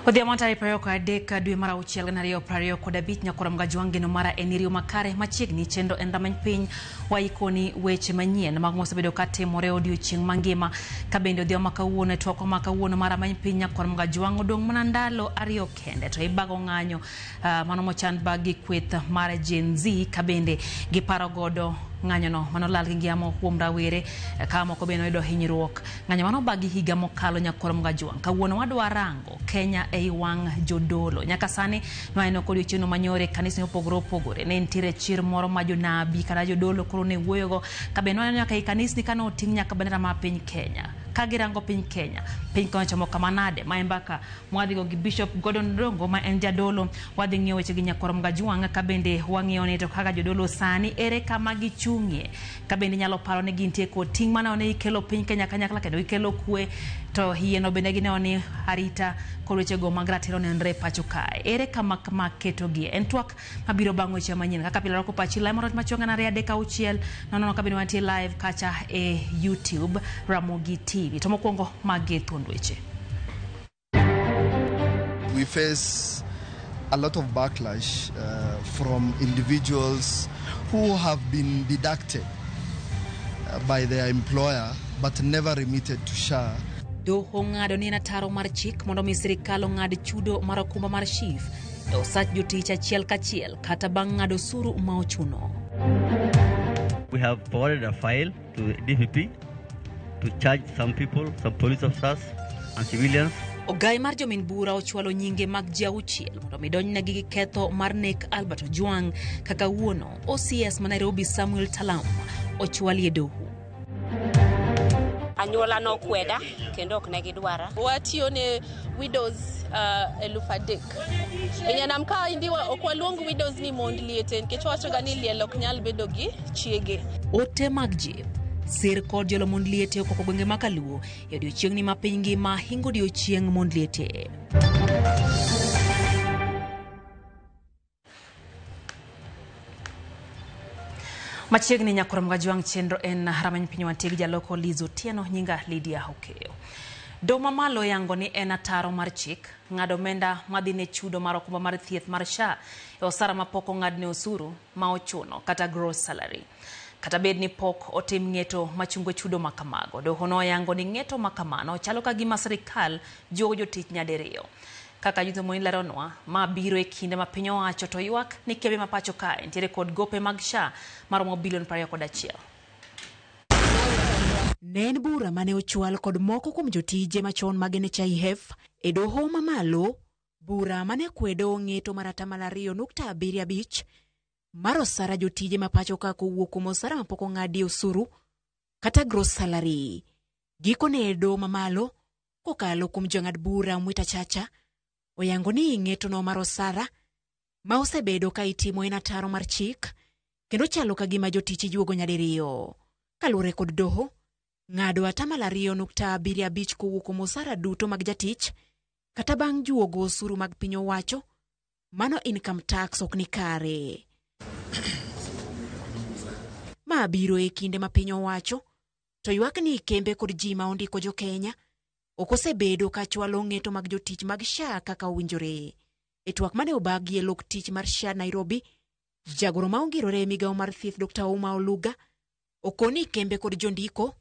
Odhiambo tarik 23 dwe mar auchiel 2025 nyakora Mgajwang' geno mara en iriyo makare machiegni chenro en rameny piny waikoni weche manyien mag mosebedo ka timore odiochieng' mangima ka bende odhiambo ma kawuono e twakwa ma kawuono mar rameny piny nyakora Mgajwang' odong' mana ndalo ariyo kende to ibago ng'anyo mano mochan bag gi kweth mar Gen Z ka bende giparo godo ng'anyono manolal gi ngima moko kuom rawere ka moko bende noyudo hinyruok ng'anyo mano bagi higa mokalo nyakora Mgajwang' kawuono wadwa rango Kenya ei wang' jodolo. Nyaka sani nwaneno kod odiochieng'no manyoro e kanisni mopogore opogore ne nitiere chir moro ma jonabi kata jodolo koro ne wuoyogo ka bende nwaneno nyaka ei kanisni kane oting' nyaka bendera mar piny Kenya. Ka girango piny Kenya, piny Kenya ochomo kama nade? Ma e mbaka mwadhigo gi Bishop Gordon Odongo ma en jadolo. Wadhi ng'iyo weche gi Nyakwar Mgajwang' ka bende wang'iyo ni to kaka jodolo sani ere kama gichung'ie. Ka bende inyalo paro ni gintie kod ting' maneno ni gikelo piny Kenya kanyakla kendo gikelo kwe to yieno bende gineno ni arita kod wechego mag ratiro nenre e pacho kae. Ere kama ma ketogie? En twak mabiro bang' weche manyien. Kaka pile rwako pachi live moro machuok gana ariyo adek auchiel nono ka bende wantie live kacha e YouTube Ramogi TV. To mokwongo magi thuond weche. We face a lot of backlash from individuals who have been deducted by their employer but never remitted to SHA. Doho ng'ado ni en ataro mar chik mondo mi sirikal ong'ad chudo mar okumba mar SHIF e osach jotich achiel kachiel kata bang' ng'ado osuru ma ochuno. We have forwarded a file to the DPP to charge some people, some police officers and civilians. Ogai mar jomin bura ochwalo nyinge mag ji auchiel mondo mi donjnegi gi ketho mar nek Albert Ojwang kaka wuono OCS ma Nairobi Samuel Talam ochwalie doho. Anyuola nokweda kendo ok ne gidwara. Watiyo ne widows 3000. E nyanam ka indi ok waluong widows ni mond liete nikech wawachoga ni liel ok nyal bedo gi chiege. Ote mag jip sir kod jolo mond liete okoko gwenge ma Kaluo e odiochieng'ni ma piny ngima hingo odiochieng' mond liete. Machiegni Nyakwar Mgajwang' chenro en rameny piny wantie gi jaloko Liz Otieno nyinga Lydia Okeyo. Doho mamalo yango ni en ataro mar chik ng'ado omenda madhi ne chudo mar okumba mar thieth mar SHA e osara mapok ong'adne osuru ma ochuno kata gross salary. Kata bed ni pok otim ng'eto machungo chudo ma kamago, doho noyango ni ng'eto ma kamano chalo ka gima sirikal juogo jotich nyadiriyo. Kaka Judith Omondi leronwa, ma biro e kinde ma piny owacho to ywak ni kembe ma pacho kae nitiere kod gope mag SHA maromo bilion 21. Ne en bura mane ochwal kod moko kuom jotije machon mag NHIF e doho mamalo, bura mane kwedo ng'eto mar atamalo ariyo nukta abiriyo abich mar osara jotije ma pacho ka kowuok kuom osara mapok ong'adie osuru kata gross salary. Gikone e doho mamalo kokalo kuom jang'ad bura Mwita Chacha oyango ni ng'etono mar osara ma osebedo ka itimo en ataro mar chik kendo chalo ka gima jotich ijuogo nyadiriyo. Kaluwore kod doho, ng'ado atamalo ariyo nukta abiriyo abich kowuok kuom osara duto mag jatich kata bang' juogo osuru mag piny owacho, mano income tax ok ni kare. Ma biro e kinde ma piny owacho to ywak ni kembe kod ji ma ondiko jo Kenya ok osebedo ka chwalo ng'eto mag jotich mag SHA kaka owinjore. E twak mane obagi e lok tich mar SHA Nairobi, jagoro ma ongirore e migawo mar thieth Dr. Ouma Oluga okoni kembe kod jondiko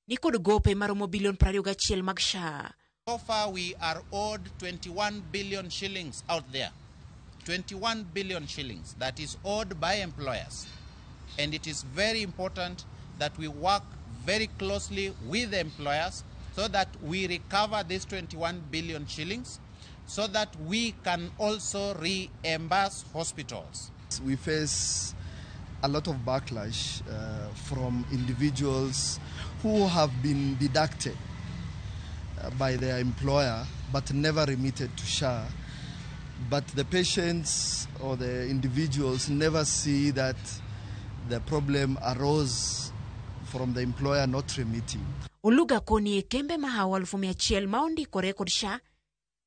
ni kod gope maromo bilion 21 mag SHA. So far we are owed 21 billion shillings out there. 21 billion shillings that is owed by employers. And it is very important that we work very closely with the employers so that we recover this 21 billion shillings so that we can also reimburse hospitals. We face a lot of backlash from individuals who have been deducted by their employer but never remitted to SHA. But the patients or the individuals never see that the problem arose from the employer not remitting. Oluga koni e kembe mahawo 100,000 ma ondikore kod SHA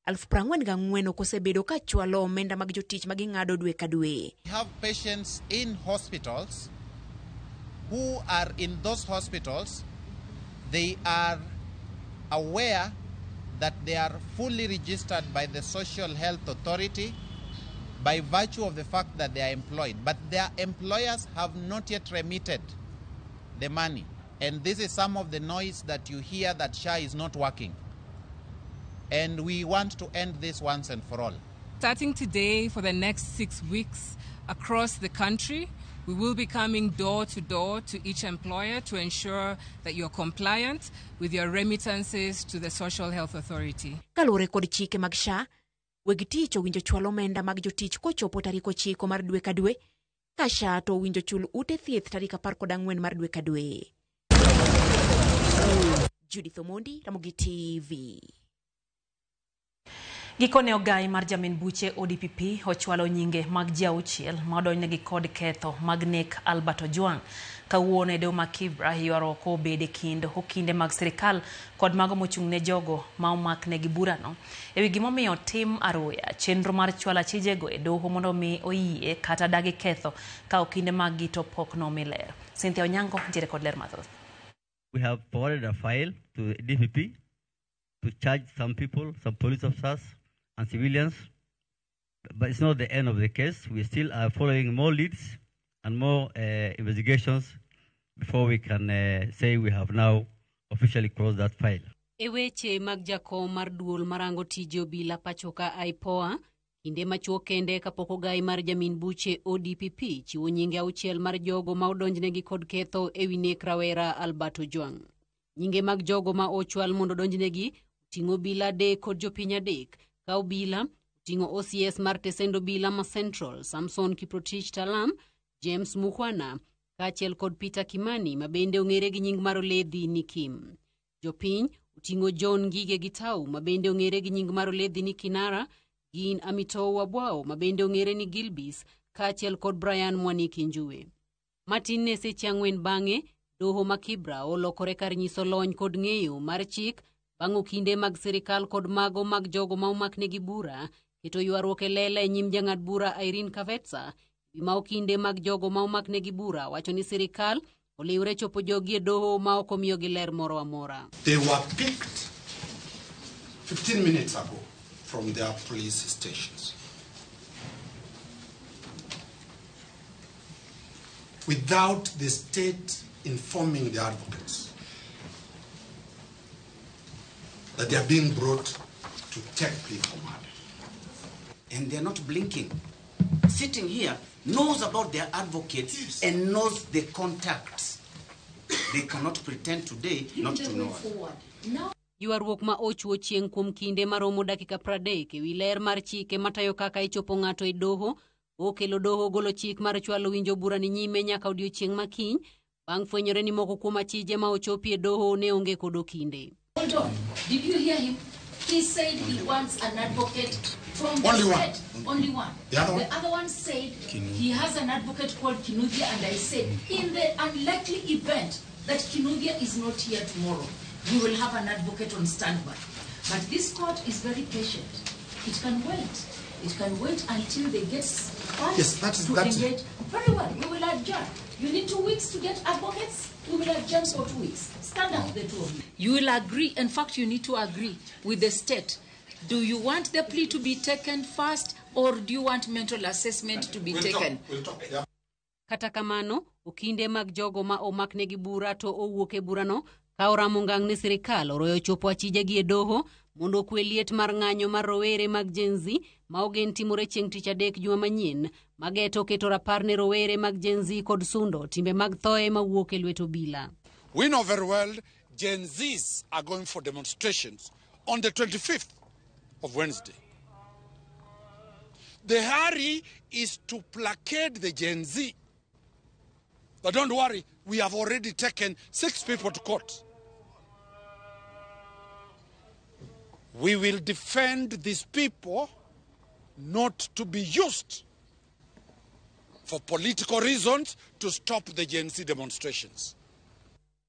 44,000 ok osebedo ka chwalo omenda mag jotich ma ging'ado dwe ka dwe. We have patients in hospitals who are in those hospitals. They are aware that they are fully registered by the Social Health Authority by virtue of the fact that they are employed. But their employers have not yet remitted the money. And this is some of the noise that you hear that SHA is not working. And we want to end this once and for all. Starting today for the next 6 weeks across the country, we will be coming door to door to each employer to ensure that you're compliant with your remittances to the Social Health Authority. Kaluwore kod chike mag SHA, weg tich owinjo chwal omenda mag jotich kochopo tarik 9 mar dwe ka dwe, ka SHA to owinjo chul ute thieth tarik 14 mar dwe ka dwe. Judith Omondi, Ramogi TV. Gikone ogai mar jamin buche ODPP ochwalo nyinge mag ji 6 ma odonjnegi kod ketho mag nek Albert Ojwang. Kawuono e doho ma Kibra ywaruok obede kind okinde mag sirikal kod mago mochung' ne jogo ma omaknegi burano ewi gimomiyo tim aruya chenro mar chwalo achijego e doho mondo mi oyie kata dagi ketho ka okinde mag gi to pok nomi ler. Cynthia Onyango nitiere kod ler mathoth. We have forwarded a file to DPP to charge some people, some police officers and civilians, but it's not the end of the case. We still are following more leads and more investigations before we can say we have now officially closed that file. E weche mag jakom mar duol marango tije obila pachoka IPOA, kinde machuok kende kapok ogai mar jamin buche ODPP chiwo nyinge 6 mar jogo ma odonjnegi kod ketho ewi nek rawera Albert Ojwang. Nyinge mag jogo ma ochwal mondo odonjnegi oting'o obila 3 kod jopiny 3, ka obila oting'o OCS mar tesend obila ma Central, Samson Kiprotich Talam, James Mukhwana, kaachiel kod Peter Kimani ma bende ong'ere gi nying mar Oledhi ni Kim. Jopiny oting'o John Ngige Gitau ma bende ong'ere gi nying mar Oledhi ni Kinara, gin Amitou Wabwao ma bende ong'ere ni Gilbis, kaachiel kod Brian Mwaniki Njue. Matin ne seche 4 bang'e, doho ma Kibra olokore kar nyiso lony kod ng'eyo mar chik bang' okinde mag sirikal kod mago mag jogo ma omaknegi bura keto ywaruok e lela e nyim jang'ad bura Irene Kavetsa ma okinde mag jogo ma omaknegi bura wacho ni sirikal oliwre chopo jogi e doho ma ok omiyogi ler moro amora. They were picked 15 minutes ago from their police stations without the state informing the advocates that they are being brought to take plea for murder. And they are not blinking. Sitting here knows about their advocates, yes, and knows the contacts. They cannot pretend today not to know. No. Ywaruok ma ochuo chieng' kuom kinde maromo dakika 30 ewi ler mar chike matayo kaka ichopo ng'ato e doho, okelo doho golo chik mar chwalo winjo bura ni nyime nyaka odiochieng' makiny bang' fwenyore ni moko kuom achije ma ochopi e doho ne onge kod okinde. Hold on. Did you hear him? He said he wants an advocate from the Only state. One. Only one. The other one? The other one said he has an advocate called Kinuthia, and I said, in the unlikely event that Kinuthia is not here tomorrow, we will have an advocate on standby. But this court is very patient. It can wait. It can wait until they get funds, yes, that is, to that engage. Very well, we will adjourn. You need 2 weeks to get advocates? We will adjourn for 2 weeks. Stand up, the two of you. You will agree. In fact, you need to agree with the state. Do you want the plea to be taken first, or do you want mental assessment to be taken? We'll talk. Yeah. Kata kamano, okinde mag jogo ma omaknegi bura to owuok e burano ka oramo ngang' ni sirikal oroyo chopo achijegi e doho mondo okwe liet mar ng'anyo mar rowere mag Gen Z ma ogen timore chieng' tich adek juma manyien mageto keto rapar ne rowere mag Gen Z kod sundo timbe mag thoe mawuok e lwet obila. We know very well Gen Zs are going for demonstrations on the 25th of Wednesday. The hurry is to placate the Gen Z. But don't worry, we have already taken 6 people to court. We will defend these people not to be used for political reasons to stop the Gen Z demonstrations.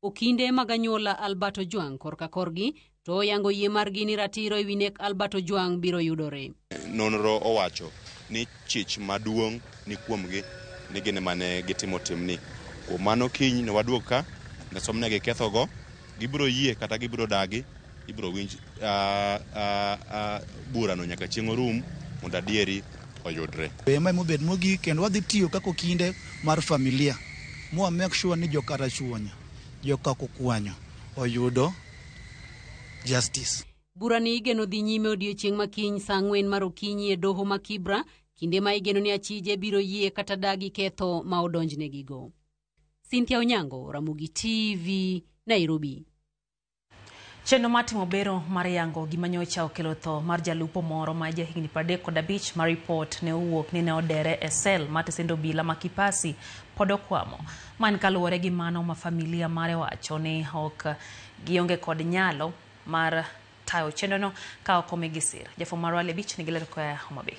Okinde mag anyuola Albert Ojwang korka korgi to oyango yie margi ni ratiro ewi nek Albert Ojwang biro yudore. Nonro owacho ni chich maduong' ni kuomgi ni gin mane gitimo timni. Kuom mano kiny ne waduog ka ne somnegi kethogo, gibiro yie kata gibiro dagi. Ibiro winj burano nyaka chieng' orum mondo adieri oyudre. Ema emobed mogik kendo wadhi tiyo kaka okinde mar familia mwa make sure ni joka Rachuonyo, joka Kokwanyo oyudo justice. Burani igeno dhi nyime odiechieng' ma kiny saa 4 mar okinyi e doho ma Kibra, kinde ma igeno ni achije biro yie kata dagi ketho ma odonjnegigo. Cynthia Onyango, Ramogi TV, Nairobi. Chenro mar timo bero mar yango gima nyocha okelo tho mar jalupo moro ma jahigni 35 ma ripot ne owuok ni ne odere e sel mar tesend obila ma Kipasi pod okwamo. Ma en kaluwore gi mano ma familia mare wacho ni ok gionge kod nyalo mar tayo chenrono ka ok omigi sir. Jafwambo marwa Ali Abich nigi ler koa Homa Bay.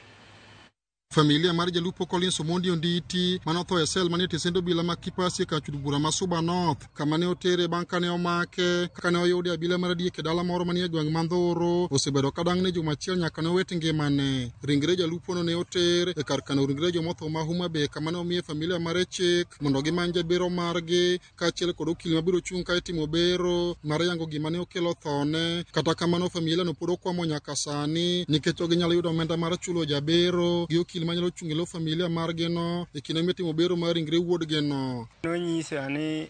Familia mar jalupo Collins Omondi Onditi manotho e sel manie tesend obila ma Kipasi e kar chud bura ma Suba North kama ne otere bang' kane omake kane oyude abila mar adiek e dala moro manie gweng' ma Ndhuru osebedo ka dang' ne juma achiel nyaka ne owit ngimane. Ringre jalupono ne oter e kar kano ringre jomotho ma Homa Bay kama ne omiye familia mare chik mondo gimany jabero margi kaachiel kod okil mabiro chung' ka itimo bero mar yango gima ne okelo thone. Kata kamano familia no pod okwamo nyaka sani nikech ok ginyal yudo omenda mar chulo jabero gi okil manyalo chung' e lo familia margi no e kinde mitimo bero mar ringre wuodgi no. Nonyisa ni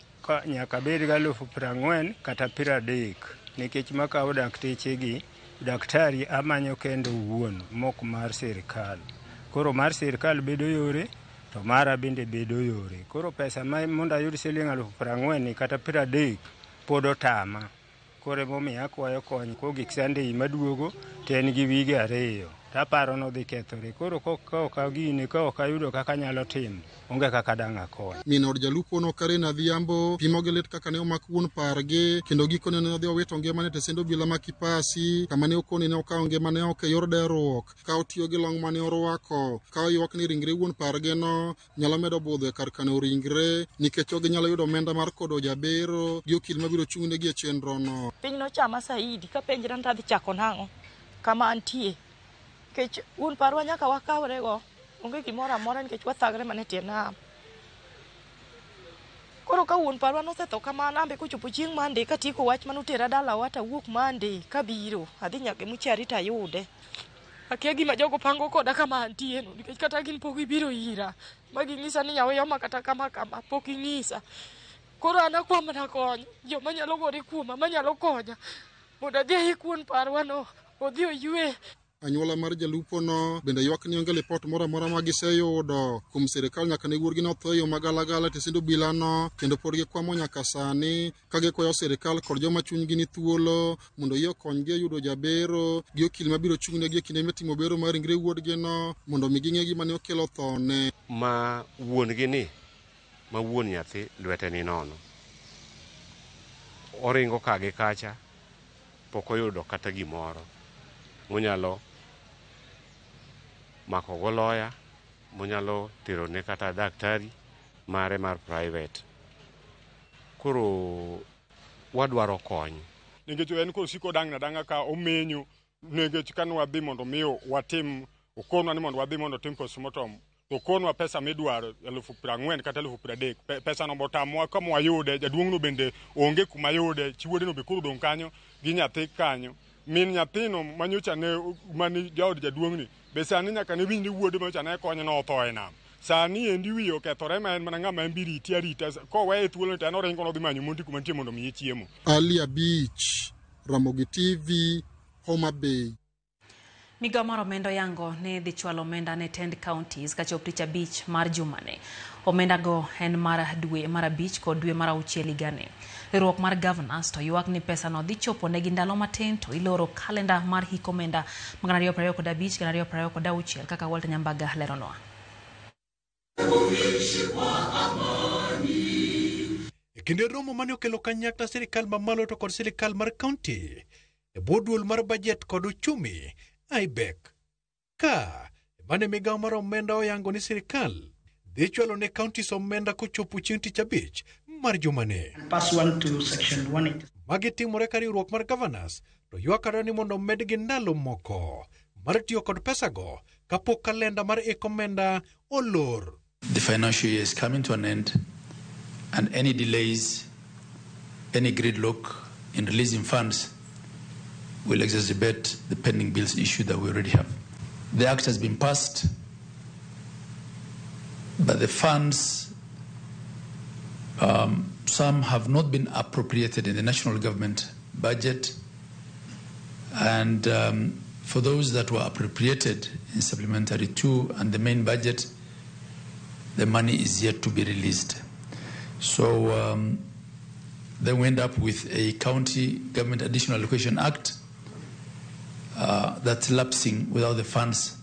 nyaka abed gi 40,000 kata 30 nikech makawo daktechegi, daktari amanyo kendo owuon mok mar sirikal. Koro mar sirikal bedo yore to mara bende bedo yore. Koro pesa ma mondo ayud siling 40,000 ni kata 30 pod otama. Koro emomiyo akwayo kony kogik Sunday maduogo to en gi wige 2 taparo nodhi kethore. Koro ka ok ayudo kaka anyalo timo, onge kaka dang' akony. Min od jalupono Karen Adhiambo pimo gi lit kaka ne omak wuon pargi kendo gikone ne odhi owito ngimane e tesend obila ma Kipasi kama ne okoni ne okawo ngimane oko e yor deruok ka otiyo gi long mane orwako ka oywak ni ringre wuon pargi no nyalo medo budho e kar kano ringre nikech ok ginyalo yudo omenda mar kodo jabero gi okil mabiro chung' negi e chenrono. Piny nochama saidi kapenjra ni tadhi chako nang'o kama antie nikech wuon parwa nyaka wakawrego onge gimoro amora nikech wathagre mana e tie nam. Koro ka wuon parwa nosetho kamano ambe kochopo chieng' Monday katieko wach manotera dalawa tawuok Monday kabiro adhi nyaka e mochari tayude. Akia gima jogo pango koda kama antie no nikech kata gin pok gibiro ira ma ging'isa ni nyawiya kata kama kama pok ging'isa. Koro an akwa mana kony joma nyalo gore kuoma manyalo konya mondo adhi aik wuon parwa no odhi oywe. Anyuola mar jalupono bende ywak ni onge lipot moro amora ma giseyudo kuom sirikal nyaka ne wuodgi notho e yo magalagala e tesend obilano kendo pod gikwamo nyaka sani ka gikwayo sirikal kod joma chunygi ni thuolo mondo oyie okonygi e yudo jabero gi okil mabiro chung' negi e kinde mitimo bero mar ringre wuodgi no mondo mi ging'e gima ne okelo thone. Ma wuon gi ni, ma wuon nyathi lwete ni nono. Oringo ka gi kacha, pok oyudo kata gimoro monyalo mako go lawyer, monyalo terone kata daktari mare mar private. Koro wadwaro kony. Nikech en kosiko dang'na dang'a ka omenyo nikech kane wadhi mondo mi watim okonwa ni mondo wadhi mondo otim postmortem to okonwa pesa midwaro 40,000 kata 30,000 pesa no botamwa kama wayude jaduong' no bende onge kuma yude chi wuode no be koro odong' kanyo gi nyathi kanyo min nyathino manyocha ne mani jaod jaduong'ni be sani nyaka ne winj ni wuode manyocha ne konye no otho e nam sani endi wiye okethore ma en mana ng'ama en bi riti arita koweye thuolo to en oringo nodhi manyo mondi kuma nitie mondo omiye chiemo. Ali Abich, Ramogi TV, Homa Bay. Migawo mar omenda oyango ni dhi chwalo omenda ne tend counties kachop tich abich mar jumani. Omenda go en mar dwe mar 5 kod dwe mar 6 higani. Riwruok mar Governors to ywak ni pesa no dhi chopo negi ndalo matin to iloro kalenda mar hik omenda mag 2025 2026 kaka Walter Nyambaga leronwa. E kinde romo mane okelo kanyakla sirikal mamalo to kod sirikal mar kaunti e bwo duol mar bajet kod uchumi IBEC. Ka mane migawo mar omenda oyango ni sirikal dhi chwalo ne counties omenda kochopo chieng' tich abich mar jumani. Pursuant to section 180. Magi timore ka riwruok mar governors to ywak adwa ni mondo omedgi ndalo moko mar tiyo kod pesago kapok kalenda mar iko omenda olor. The financial year is coming to an end, and any delays, any gridlock in releasing funds will exacerbate the pending bills issue that we already have. The act has been passed, but the funds, some have not been appropriated in the national government budget, and for those that were appropriated in Supplementary 2 and the main budget, the money is yet to be released. So then we end up with a County Government Additional Allocation Act that's lapsing without the funds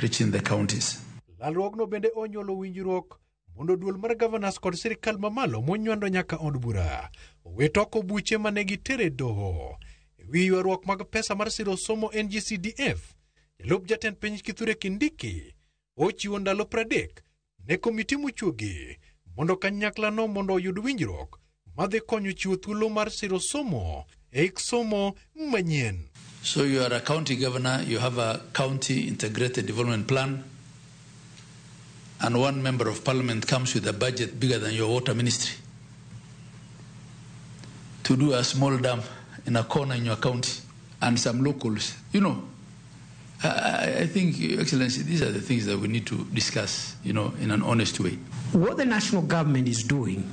reaching the counties. Lalruogno bende onyuolo winjruok mondo duol mar governors kod sirikal mamalo monywando nyaka od bura owit oko buche mane gitere doho ewi ywaruok mag pesa mar siro somo NGCDF. Jalup jatend piny Kithure Kindiki ochiwo ndalo 30 ne komiti mochuogi mondo kanyaklano mondo oyud winjruok madhi konyo chiwo thuolo mar siro somo e hik somo manyien. So you are a county governor, you have a county integrated development plan, and one member of parliament comes with a budget bigger than your water ministry to do a small dam in a corner in your county and some locals. You know, I think, Your Excellency, these are the things that we need to discuss, you know, in an honest way. What the national government is doing,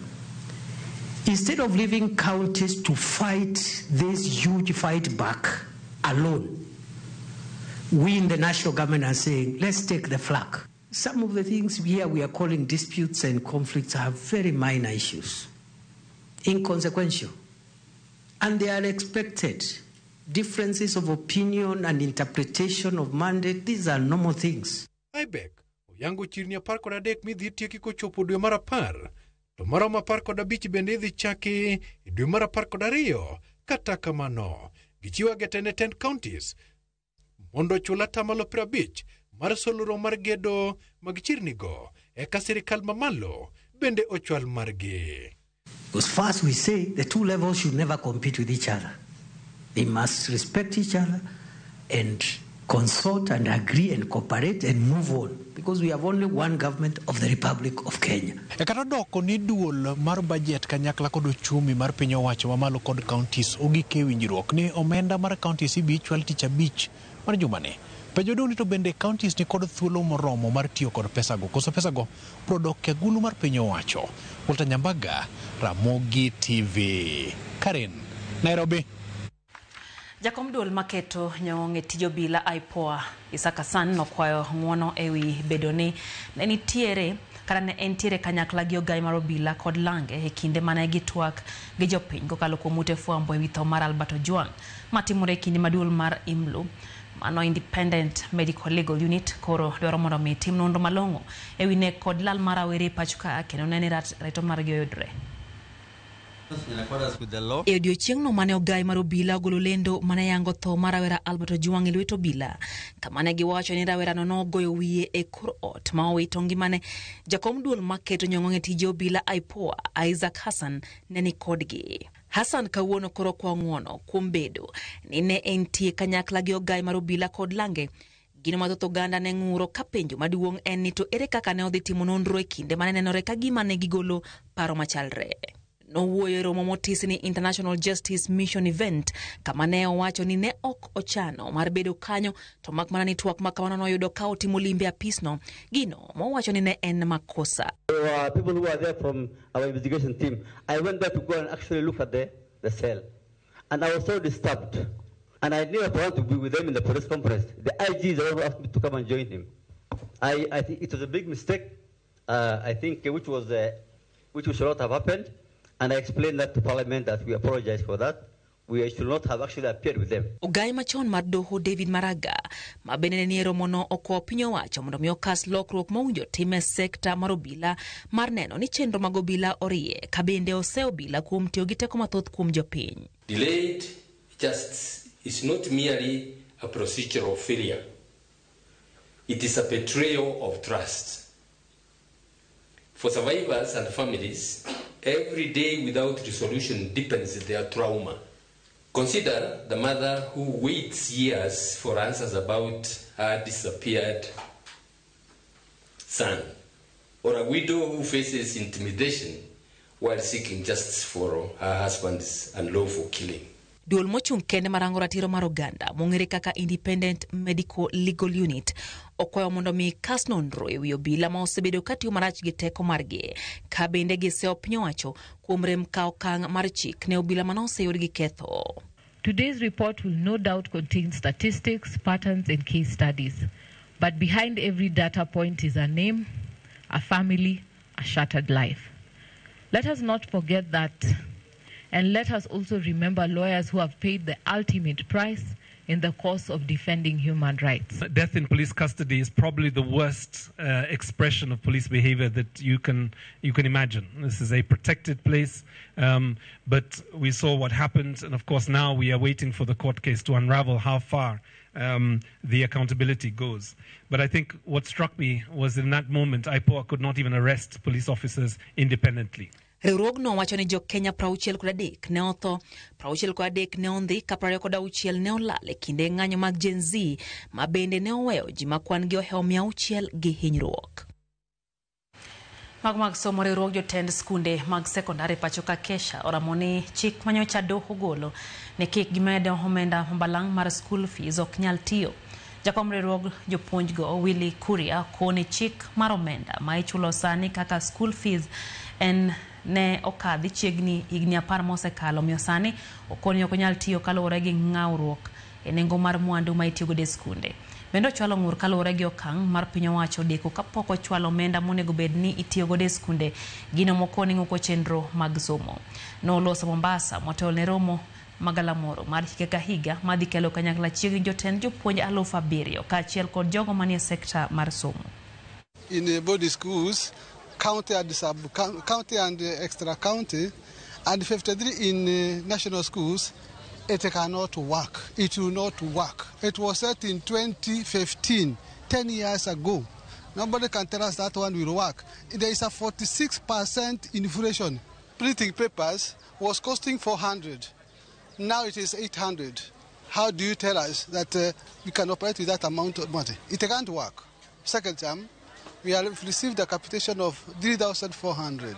instead of leaving counties to fight this huge fight back alone, we in the national government are saying, let's take the flak. Some of the things here we are calling disputes and conflicts are very minor issues, inconsequential, and they are expected. Differences of opinion and interpretation of mandate, these are normal things. IBEC oyango chirni 13 midhi tieki kochopo dwe mar 10, to maromo 15 bende idhi chaki e dwe mar 12. Kata kamano, gichiwo agete ne 10 counties mondo ochul 50% mar solro mar gedo mag chirnigo, eka sirikal mamalo bende ochwal margi. Because first we say the two levels should never compete with each other. They must respect each other and consult and agree and cooperate and move on, because we have only one government of the Republic of Kenya. E kata doko ni duol mar budget kanyakla kod ochumi mar piny owacho mamalo kod counties ogik e winjruok ni omenda mar counties ibi chwal tich abich mar jumani. Penjo dong' ni to bende counties ni kod thuolo moromo mar tiyo kod pesago, koso pesago biro dok e agulu mar piny owacho. Walter Nyambaga, Ramogi TV, Karen, Nairobi. Jakom duol maketo nyong' e tij obila IPOA Isaac Hassan nokwayo ng'uono ewi bedo ni ne nitiere kata ne entiere kanyakla gi ogai mar obila kod lange e kinde mane gitwak gi jopiny kokalo kuom ute fwambo ewi tho mar Albert Ojwang matimore e kinde ma duol mar IMLU mano Independent Medical Legal Unit koro dwaro mondo mi tim nonro malong'o ewi nek kod lal mar rawere e pacho ka kendo ne ni ratiro margi oyudre. E odiechieng'no mane ogai mar obila ogolo lendo mane yango tho mar rawera Albert Ojwang e lwet obila, kama ne giwacho ni rawerano nogoyo wiye e kor ot ma owito ngimane. Jakom duol maketo nyong'ong e tije obila IPOA Isaac Hassan ne ni kodgi. Hassan kawuono koro kwayo ng'uono kuom bedo ni ne entie kanyakla gi ogai mar obila kod lange. Gino ma thoth oganda ne ng'uro ka penjo maduong' en ni to ere kaka ne odhi timo nonro e kinde mane nenore ka gima ne gigolo paro machalre. Nowuoyo e romo motisi ni International Justice Mission Event, kama ne owacho ni ne ok ochano mar bedo kanyo, to mak mana ni twak ma kamano noyudo ka otimo limbe apisno, gino mowacho ni ne en makosa. There were people who were there from our investigation team. I went there to go and actually look at the cell. And I was so disturbed. And I never planned to be with them in the press conference. The IG is the one who asked me to come and join him. I think it was a big mistake, I think, which should not have happened. And I explained that to Parliament that we apologize for that. We should not have actually appeared with them. Ogai machon mar doho David Maraga, ma bende ne nie romono okwayo piny owacho mondo mi okas lokruok mowinjo tim e sekta mar obila mar neno ni chenro mag obila orie, ka bende ose obila kuom tiyo gi teko mathoth kuom jopiny. Delayed justice is not merely a procedural failure. It is a betrayal of trust. For survivors and families, every day without resolution deepens their trauma. Consider the mother who waits years for answers about her disappeared son, or a widow who faces intimidation while seeking justice for her husband's unlawful killing. Duol mochung' kende marango ratiro mar oganda mong'ere kaka Independent Medical Legal Unit okwayo mondo mi kas nonro e wi obila ma osebedo katiyo marach gi teko margi ka bende giseyo piny owacho kuom rem kawo okang' mar chik ne obila mane oseyud gi ketho. Today's report will no doubt contain statistics, patterns, and case studies. But behind every data point is a name, a family, a shattered life. Let us not forget that. And let us also remember lawyers who have paid the ultimate price in the course of defending human rights. Death in police custody is probably the worst expression of police behavior that you can imagine. This is a protected place, but we saw what happened, and of course now we are waiting for the court case to unravel how far the accountability goes. But I think what struck me was in that moment, IPOA could not even arrest police officers independently. Riwruogno wacho ni jo Kenya 63 ne otho, 63 ne ondhi ka 26 ne olal e kinde ng'anyo mag Gen Z ma bende ne oweyo ji ma kwan gi ohewo 600 gi hinyruok. Mag somo riwruog jotend skunde mag sekondari pacho ka Kesha oramo ni chik manyocha doho golo ne kik gimed omenda mabalang' mar school fees ok nyal tiyo. Jakom riwruog jopuonjgo Willy Kuria koni chik mar omenda ma ichulo sani kaka school fees en ne okadhi chiegni higni 10 mosekalo, omiyo sani okoni ok onyal tiyo kaluwore gi ng'awruok e nengo mar mwandu ma itiyogodo e skunde. Bende ochwalo ng'ur kaluwore gi okang' mar piny owacho deko kapok ochwalo omenda monego bed ni itiyogodo e skunde, gino mokoni ng'uko chenro mag somo. Noloso Mombasa motelo ne romo magalamoro mar higa ka higa madhi kelo kanyakla chiegni jotend jopuonj 7,000 kaachiel kod jogo manie sekta mar somo. In body schools, county and sub county and extra county, and 53 in national schools, it cannot work. It will not work. It was set in 2015, 10 years ago. Nobody can tell us that one will work. There is a 46% inflation. Printing papers was costing 400. Now it is 800. How do you tell us that we can operate with that amount of money? It can't work. Second term, we have received a capitation of 3,400.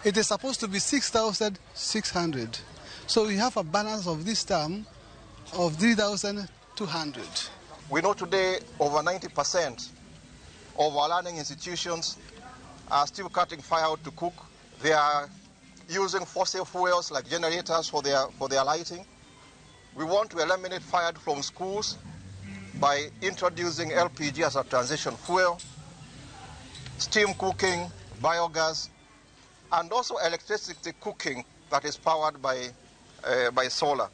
It is supposed to be 6,600. So we have a balance of this term of 3,200. We know today over 90% of our learning institutions are still cutting firewood to cook. They are using fossil fuels like generators for their lighting. We want to eliminate firewood from schools by introducing LPG as a transition fuel, steam cooking, biogas, and also electricity cooking that is powered by solar.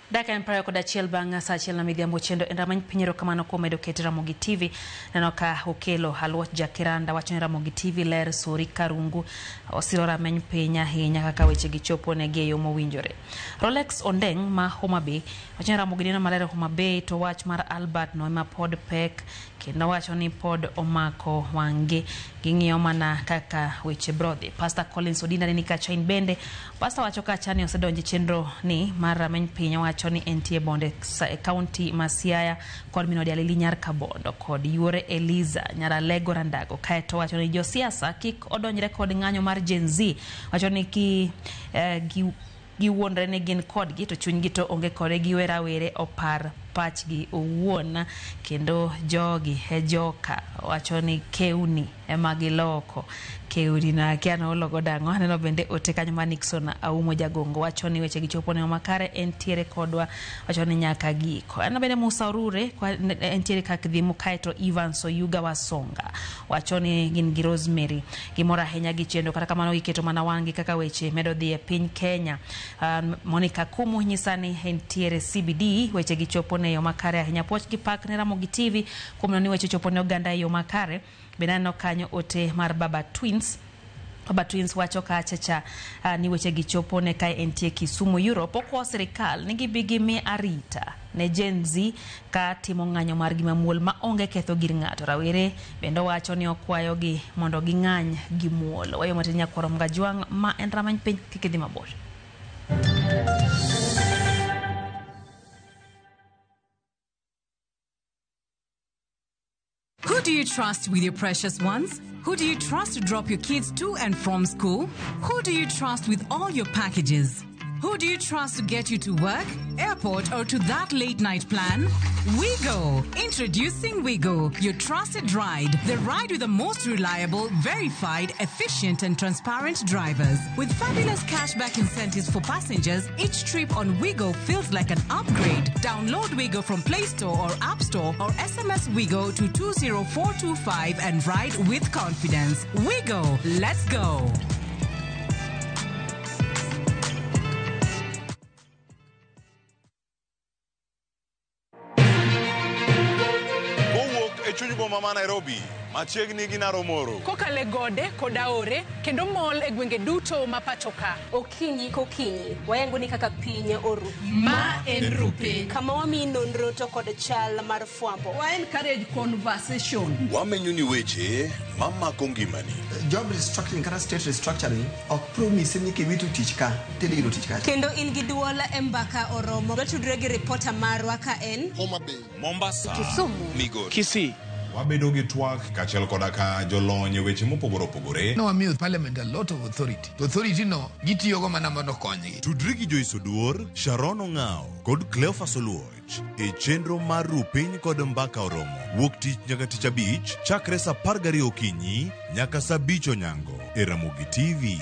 Dakika en 21 bang' saa 1 na midhiambo chendo en ramany piny. Erokamano kuom medo ket Ramogi TV. Neno ka okelo Aluoch Jakiranda wacho ni Ramogi TV ler sori karungu osiro rameny piny ahinya kaka weche gi chopo negi e yo mowinjore. Rolex Ondeng ma Homa Bay wacho ni Ramogi neno maler Homa Bay to wach mar Albert no ema pod pek kendo wacho ni pod omako wang'gi ging'iyo mana kaka weche brodhi. Pastor Collins Odinda ni kacha in bende Pastor wacho kacha ni osedonje chenro ni mar rameny piny wacho ni entie bonde e kaunti ma Siaya kod minodi Alili Nyar Kabondo kod yuore Eliza Nyaralego Randago. Kaeto wacho ni josiasa kik odonjre kod ng'anyo mar Gen Z, wacho ni ki giwuondre ni gin kodgi to chunygi to onge kode, giwe rawere opar pachgi owuon. Kendo jogi e joka wacho ni kewni ema giloko kewni na akia nologo dang'o. Aneno bende ote kanyo ma Nixon Aumo Jagongo wacho ni weche gichopo ne makare entiere kodwa, wacho ni nyaka giko. Aneno bende Musa Orure entiere kak dhimu. Kaeto Evans Oyuga Wasonga wacho ni gin gi Rosemary gimoro ahinya gi chenro, kata kamano giketo mana wang'gi kaka weche medo dhi e piny Kenya. Monica Kumu nyisa ni entiere CBD, weche gichopo ne yo makare ahinya. Puoch gi pak ne Ramogi TV kuom neno ni weche chopo ne oganda e yo makare. Bende aneno kanyo ote mar Baba Twins. Baba Twins wacho kacha cha ni weche gichopo ne kae entie Kisumu Europe. Okwa sirikal ni gibi gimi arita ne Gen Z ka timo ng'anyo margi mamuol ma onge ketho gir ng'ato. Rawere bende wacho ni okwayogi mondo ging'any gi muol. Wayo matin nyakwaro Mgajwang' ma en ramany piny kik idhi mabor. Who do you trust with your precious ones? Who do you trust to drop your kids to and from school? Who do you trust with all your packages? Who do you trust to get you to work, airport, or to that late night plan? WeGo! Introducing WeGo, your trusted ride. The ride with the most reliable, verified, efficient, and transparent drivers. With fabulous cashback incentives for passengers, each trip on WeGo feels like an upgrade. Download WeGo from Play Store or App Store or SMS WeGo to 20425 and ride with confidence. WeGo! Let's go! Kowuok e chuny boma ma Nairobi, machiegni gi Naromoro. Kokalo e gode kod aore kendo mol e gwenge duto ma pacho ka. Okinyi kokinyi wayango ni kaka piny oru. Ma en Rupiny. Kama wamiyi nonro to kod chal mar fwambo. Wa encourage conversation. Wamenyo ni weche mamako ngimani. Job restructuring kata state restructuring ok promise ni kiwito tich ka tidhi yudo tich kacha. Kendo in gi duol e mbaka oromo. Watudre gi ripota marwa ka en Homa Bay, Mombasa, Kisumu, Migori, Kisii. Wabedo gi twak kaachiel koda ka jolony e weche mopogore opogore. Nowamiyo parliament a lot of authority. To authority no gitiyogo mana mondo okonygi. Tudri gi Joyce Oduor, Sharon Ong'ao kod Cleophas Oluoch e chenro mar Rupiny kod Mbaka Oromo wuok tich nyaka tich abich chakre saa 12 okinyi nyaka saa 5 onyango e Ramogi TV.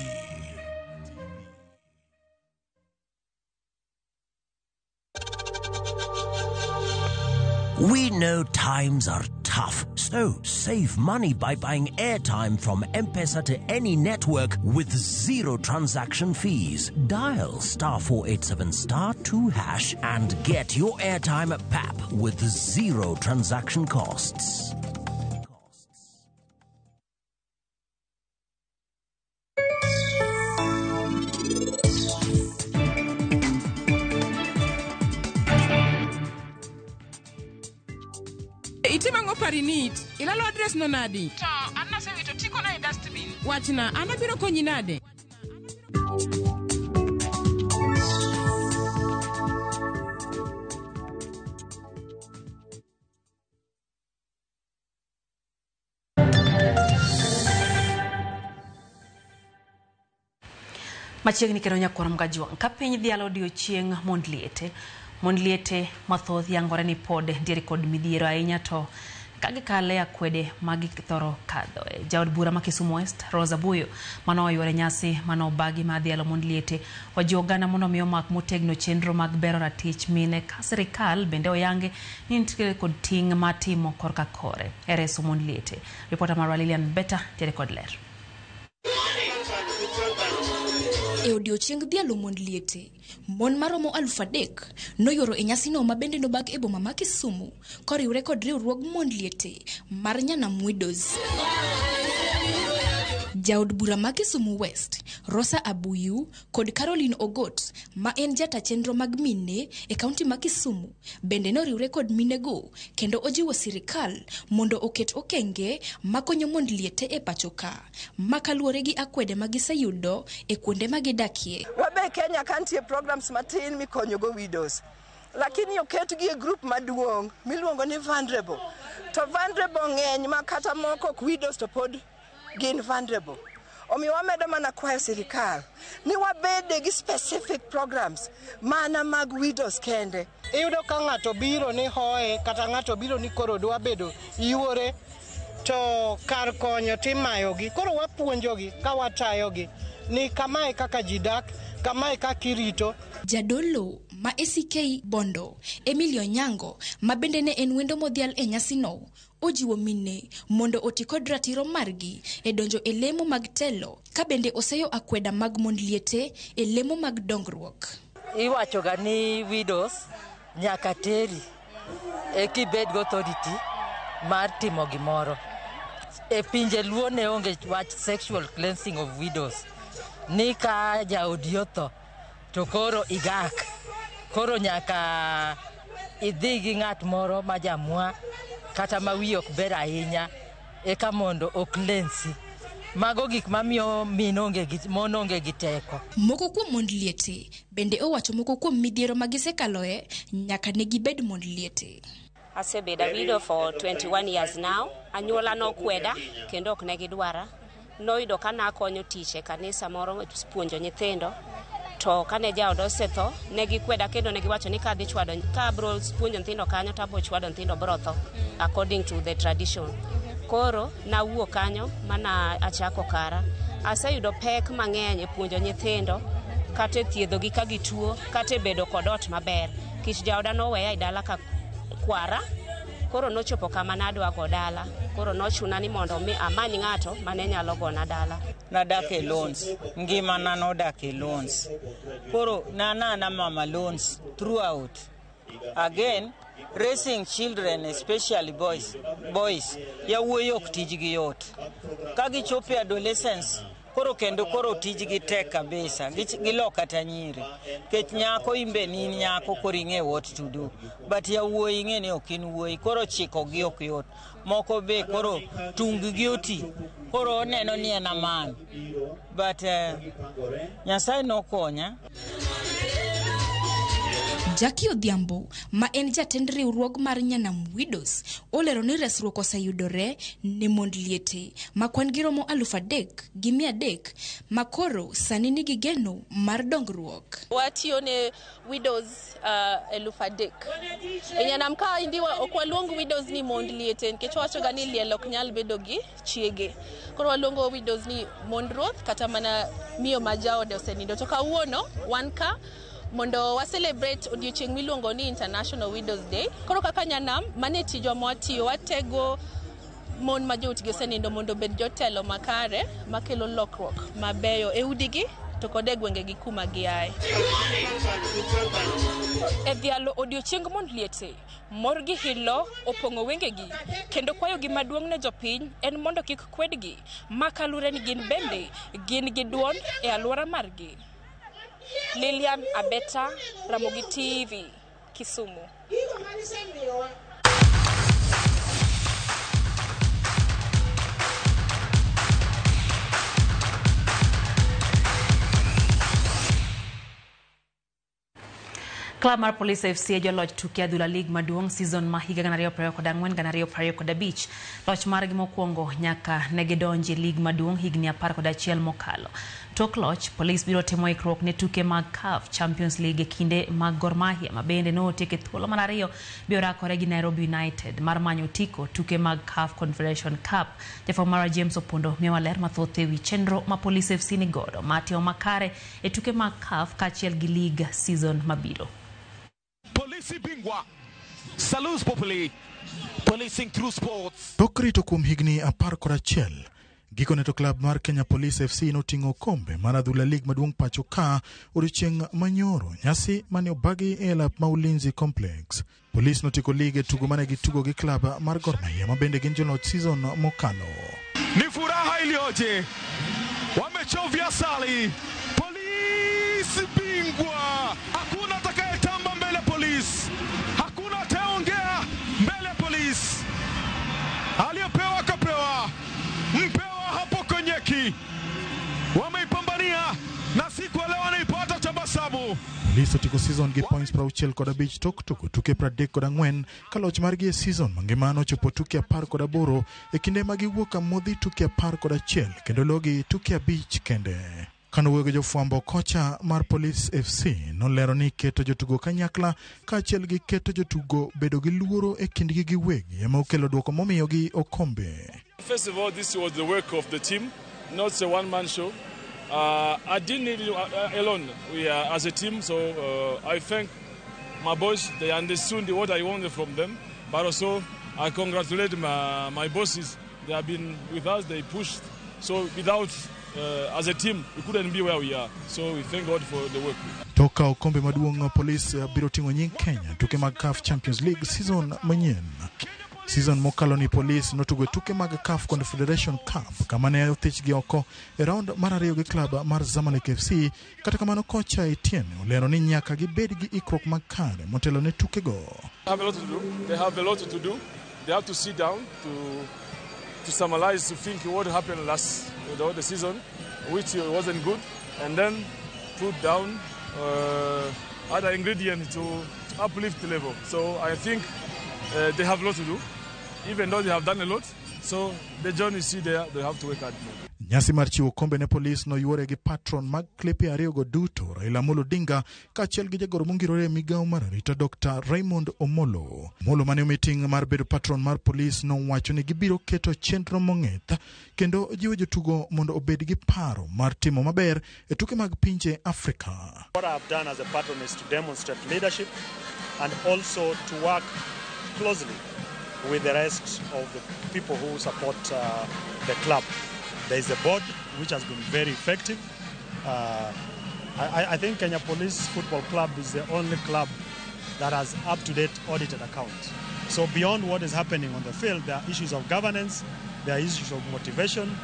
We know times are tough, so save money by buying airtime from M-Pesa to any network with zero transaction fees. Dial star 487 star 2 hash and get your airtime at PAP with zero transaction costs. Itimo ang'o parinit? Ilalo adres no nadi? To an nasewito tikona e dustbin. Wachna, an abiro konyi nade? Machiegni kendo nyakwar Mgajwang' ka piny dhialo odiochieng' mond liete. Mond liete mathoth yangore ni pod ntiere kod midhiero ahinya to ka gikale akwede ma githoro kadhoe. Jaod bura ma Kisumu West, Rose Abuyo, mano oyuore nyasi mano obagi mar dhialo mond liete, ojiwo oganda mondo mi omak motegno chenro mag bero ratich mine ka sirikal bende oyange ni nitiere kod ting' mar timo korka kore e reso mond liete. Ripota marwa Lilian Beta ntiere kod ler. E odiochieng' dhialo mond liete, mon maromo 3,000 noyuoro e nyasino ma bende nobag e boma ma Kisumu koriwre kod riwruog mond liete mar Nyanam Widows. Jaod bura ma Kisumu West, Rosa Abuyu kod Caroline Ogot ma en jata chenro mag mine e kaunti ma Kisumu bende noriwre kod minego kendo ojiwo sirikal mondo oket okenge makonyo mond liete e pacho ka ma kaluwore gi akwede ma giseyudo e kuonde ma gidakie. Wabe Kenya ka nitie programs matin mikonyogo widows, lakini oketgi e group maduong' miluongo ni vulnerable. To vulnerable ng'eny ma kata moko ok widows to pod gin vulnerable. Omiyo wamedo mana kwayo sirikal ni wabede gi specific programs mana mag widows kende. Iyudo ka ng'ato biro ni hoye kata ng'ato biro ni koro dwa bedo yuore to kar konyo timayogi. Koro wapuonjogi ka watayogi ni kamae kaka ji dak, kamae kaka irito. Jadolo ma ACK Bondo, Emilio Nyango, ma bende ne en wendo modhial e nyasino, ojiwo mine mondo oti kod ratiro margi e donjo e lemo mag telo ka bende oseyo akweda mag mond liete e lemo mag dongruok. Iwachoga ni widows nyaka teri e kibed gi authority mar timo gimoro. E pinje Luo ne onge wach sexual cleansing of widows. Ni ka jaodi otho to koro igak. Koro nyaka idhi gi ng'at moro ma jamwa kata ma wiye ok ber ahinya eka mondo oklensi. Mago gik mamiyo mon onge gi teko. Moko kuom mond liete bende owacho moko kuom midhiero ma gisekaloe nyaka ne gibed mond liete. Asebedo a widow for 21 years now. Anyuola nokweda kendo ok ne gidwara. Noyudo ka nakonyo tich e kanisa moro puonjo nyithindo. To kane jaoda osetho, ne gikweda kendo ne giwacho ni kadhi chwado, ka abro puonjo nyithindo kanyo to abro chwado nyithindo bro tho, according to the tradition. Koro nawuok kanyo mana achako kara. Aseyudo pek mang'eny e puonjo nyithindo, kata e thiedhogi ka gituo, kata e bedo kod ot maber. Kich jaoda noweya e dala ka kwara, koro nochopo kama nadwa go dala. Koro nochuna ni mondo mi amany ng'ato mane nyalo gona dala. Nadak e loans, ngimana nodak e loans. Koro nanana mama loans throughout. Again, raising children, especially boys, yawuoyi ok tijgi yot. Ka gichopo e adolescence, koro kendo koro tijgi tek kabisa, gilo kata nyiri. Nikech nyako imbe ni in nyako koro ing'e what to do. But yawuoyi ing'e ni ok in wuoyi, koro chikogi ok yot. Moko be koro tung gi oti, koro oneno ni en a man. But Nyasaye nokonya. Jackie Odhiambo, ma en jatend riwruog mar Nyanam Widows, olero ni resruok oseyudore ne mond liete ma kwan gi romo 3,300 ma koro sani nigi geno mar dongruok. Watiyo ne widows 3,000. E Nyanam ka indiwa ok waluong widows ni mond liete nikech wawachoga ni liel ok nyal bedo gi chiege. Koro waluongo widows ni mond ruoth kata mana miyo ma jaode osenindo. To kawuono wan ka mondo wa celebrate odiochieng' miluongo ni International Widows Day. Koro kaka Nyanam, mane tijwa mwatiyo, watego mon ma joutgi osenindo mondo obed jotelo makare makelo lokruok mabeyo e udigi to kod e gwengegi kuma giaye. E dhialo odiochieng mond liete, mor gi hilo opong'o wengegi kendo kwayogi maduong' ne jopiny en mondo kik kwedgi ma kalure ni gin bende gin gi duond e alwora margi. Lilian Abeta, Ramogi TV, Kisumu. Club mar Police FC e joloch tuke adhula League maduong' season ma higa 2024-2025. Loch margi mokwongo nyaka ne gidonji e League maduong' higni 11 mokalo. Tok loch, Police biro timo ikruok ne tuke mag CAF Champions League e kinde mag Gor Mahia ma bende notiek e thuolo mar ariyo biro rakore gi Nairobi United mar manyo otiko tuke mag CAF Confederation Cup. Jafwambo marwa James Opondo miyowa ler mathoth ewi chenro ma Police FC ni godo mar timo makare e tuke mag CAF kaachiel gi League season mabiro. Polisi bingwa, Salus Populi, policing through sports. Tok rito kuom higni 11, gikone to klab mar Kenya Police FC noting'o okombe mar adhula League maduong' pacho ka odiochieng' manyoro, nyasi mane obagi e lap ma Ulinzi Complex. Police notieko league e tugo mane gitugo gi klab mar Gor Mahia ma bende gin joloch season mokalo. Ni furaha iliyoje, wamechovya sali, Polisi bingwa, hakuna atakayetamba mbele Polisi, hakuna atayeongea mbele Polisi. Aliyopewa akapewa, mpewa hapo konyeki, wameipambania na siku leo wanaipata tabasamu. Police otieko season gi points 65 tok tugo tuke 34 ka loch margi e season mangima nochopo tuke 18 e kinde ma giwuok amodhi tuke 11 kendo logi tuke 5 kende. Kano wuoyo gi jofwambo, kocha mar Police FC nolero ni keto jotugo kanyakla kaachiel gi keto jotugo bedo gi luoro e kindgi giwegi ema okelo duoko momiyogi okombe. First of all, this was the work of the team, not a one-man show. I didn't need it alone. We are as a team, so I thank my boys. They understood what I wanted from them, but also I congratulate my bosses. They have been with us. They pushed. So without as a team, we couldn't be where we are. So we thank God for the work. Toka okombe maduong' Police biro ting'o nying Kenya tuke mag CAF Champions League season manyien. Season mokalo ni Police notugo tuke mag CAF Confederation Cup kama ne othichgi oko e round mar ariyo gi klab mar Zamalek FC. Kata kamano kocha Etienne olero ni nyaka gibed gi ikruok makare motelo ne tukego. They have a lot to do. They have a lot to do. They have to sit down to summarize, to think what happened last the season, which wasn't good, and then put down other ingredients to uplift the level. So I think they have a lot to do, even though they have done a lot. So the journey is still there, they have to work hard more. Nyasi mar chiwo kombe ne Polis noyuore gi patron mag klepe ariyogo duto, Raila Amolo Odinga kaachiel gi jagoro mongirore e migawo mar arita Dr. Raymond Omolo. Omolo mane omi ting' mar bedo patron mar Polis nowacho ni gibiro keto chenro mong'ith kendo jiwo jotugo mondo obed gi paro mar timo maber e tuke mag pinje Afrika. What I've done as a patron is to demonstrate leadership and also to work closely with the rest of the people who support the club. There is a board which has been very effective. I think Kenya Police Football Club is the only club that has up-to-date audited accounts. So beyond what is happening on the field, there are issues of governance, there are issues of motivation,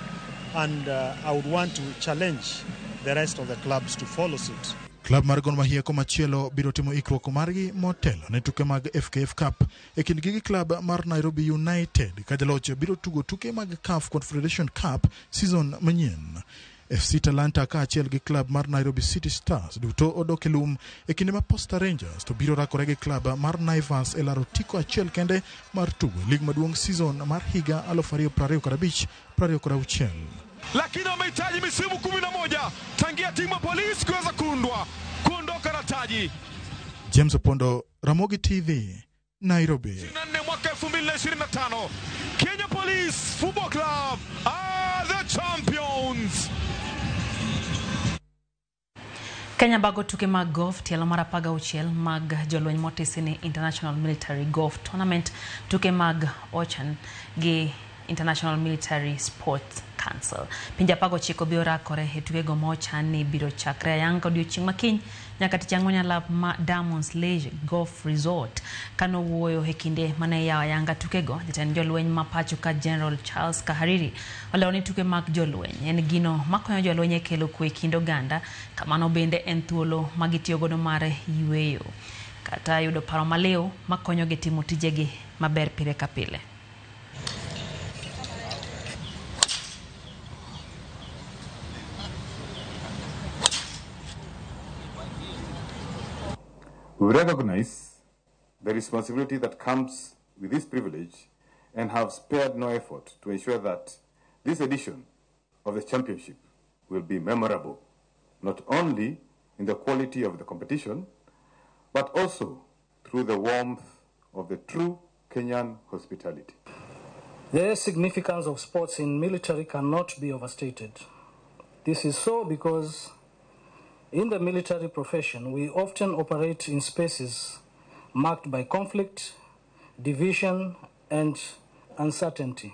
and I would want to challenge the rest of the clubs to follow suit. Klab mar Gor Mahia komachielo biro timo ikruok margi motelo ne tuke mag FKF Cup e kindgi gi klab mar Nairobi United ka jaloch biro tugo tuke mag CAF Confederation Cup season manyien. FC Talanta kaachiel gi klab mar Nairobi City Stars duto odok e lum e kinde ma Posta Rangers to biro rakore gi klab mar Naivas e laro otiko achiel kende mar tugo e lig maduong' season mar higa 2025-2026. Lakini wamehitaji misimu 11 tangia timu ya Polisi kuweza kuundwa kuondoka na taji. James Opondo, Ramogi TV, Nairobi. 24 mwaka 2025 Kenya Police Football Club are the champions. Kenya bago tuke mag golf tielo mar 16 mag jolweny motisi ni International Military Golf Tournament, tuke mag Ochan gi International Military Sports Council. Pinje 19 biro rakore e tukego ma ochan ni biro chakre ayanga odiochieng' makiny nyaka tich ang'wen e lap ma Diamonds Leisure Golf Resort. Kanowuoyo e kinde mane iyawo ayanga tukego, jatend jolweny ma pacho ka General Charles Kahariri olero ni tuke mag jolweny en gino makonyo jolweny e kelo kwe e kind oganda, kamano bende en thuolo ma gitiyo godo mar yweyo kata yudo paro maliw makonyogi timo tijegi maber pile ka pile. We recognize the responsibility that comes with this privilege and have spared no effort to ensure that this edition of the championship will be memorable, not only in the quality of the competition, but also through the warmth of the true Kenyan hospitality. The significance of sports in military cannot be overstated. This is so because in the military profession, we often operate in spaces marked by conflict, division, and uncertainty.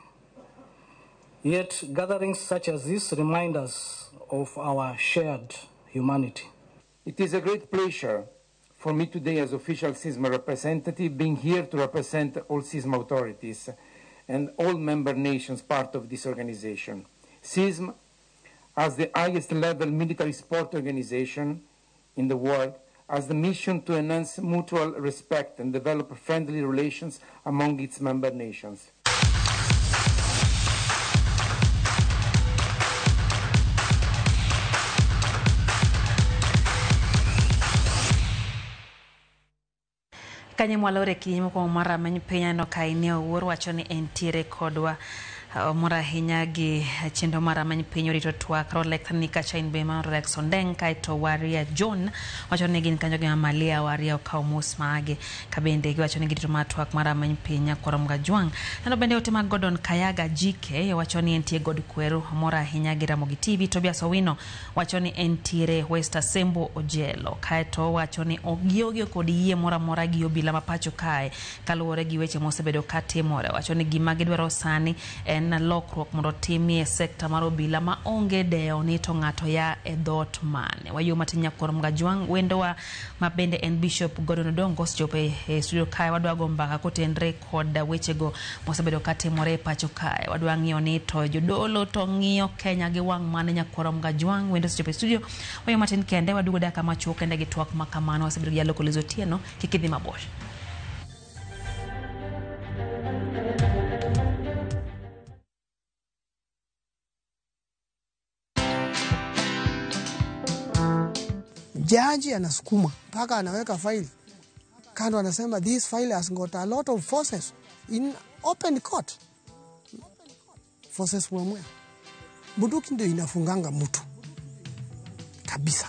Yet, gatherings such as this remind us of our shared humanity. It is a great pleasure for me today as official CISMA representative, being here to represent all CISMA authorities and all member nations part of this organization. CISMA, as the highest level military sport organization in the world, has the mission to enhance mutual respect and develop friendly relations among its member nations. Kanye mwalore kidieny mokwongo mar rameny piny aneno ka Inia Owuor wacho ni entiere kodwa. Mor ahinya gi chenro mar rameny piny orito twak. Rolex ni kacha in be mar Rolex Ondeng, kaeto Waria John wacho ni gin kanyo gi Mama Lia Waria okawo mos mage. Kabende giwacho ni girito mar twak mar rameny piny nyakwar Mgajwang'. Neno bende ote mag Gordon Kayaga GK wacho ni entie God Kweru, mor ahinya gi Ramogi TV. Tobias Owino wacho ni entiere West Asembo Ojelo, kaeto wacho ni gionge kod yie moro amora gi obila ma pacho kae kaluwore gi weche mosebedo katimore. Wacho ni gima gidwaro sani en lokruok mondo otimie sekta mar obila ma onge dewo ni to ng'ato ya e dhoot mane. Wayuo matin nyakwar Mgajwang' wendowa ma bende en Bishop Gordon Odongo osechopo e studio kae. Wadwa go mbaka kotenre kod wechego mosebedo katimore e pacho kae. Wadwa ng'iyo ni to jodolo to ng'iyo Kenya gi wang' mane. Nyakwar Mgajwang' wendo osechopo e studio. Wayuo matin kende waduogo dakika machuok kende gi twak ma kamano. Wasebedo gi jaloko Liz Otieno, kik idhi mabor. Jaji anasukuma mpaka anaweka faili kando, anasema this file has got a lot of forces in open court. Forces from where? Bunduki ndio inafunganga mtu kabisa.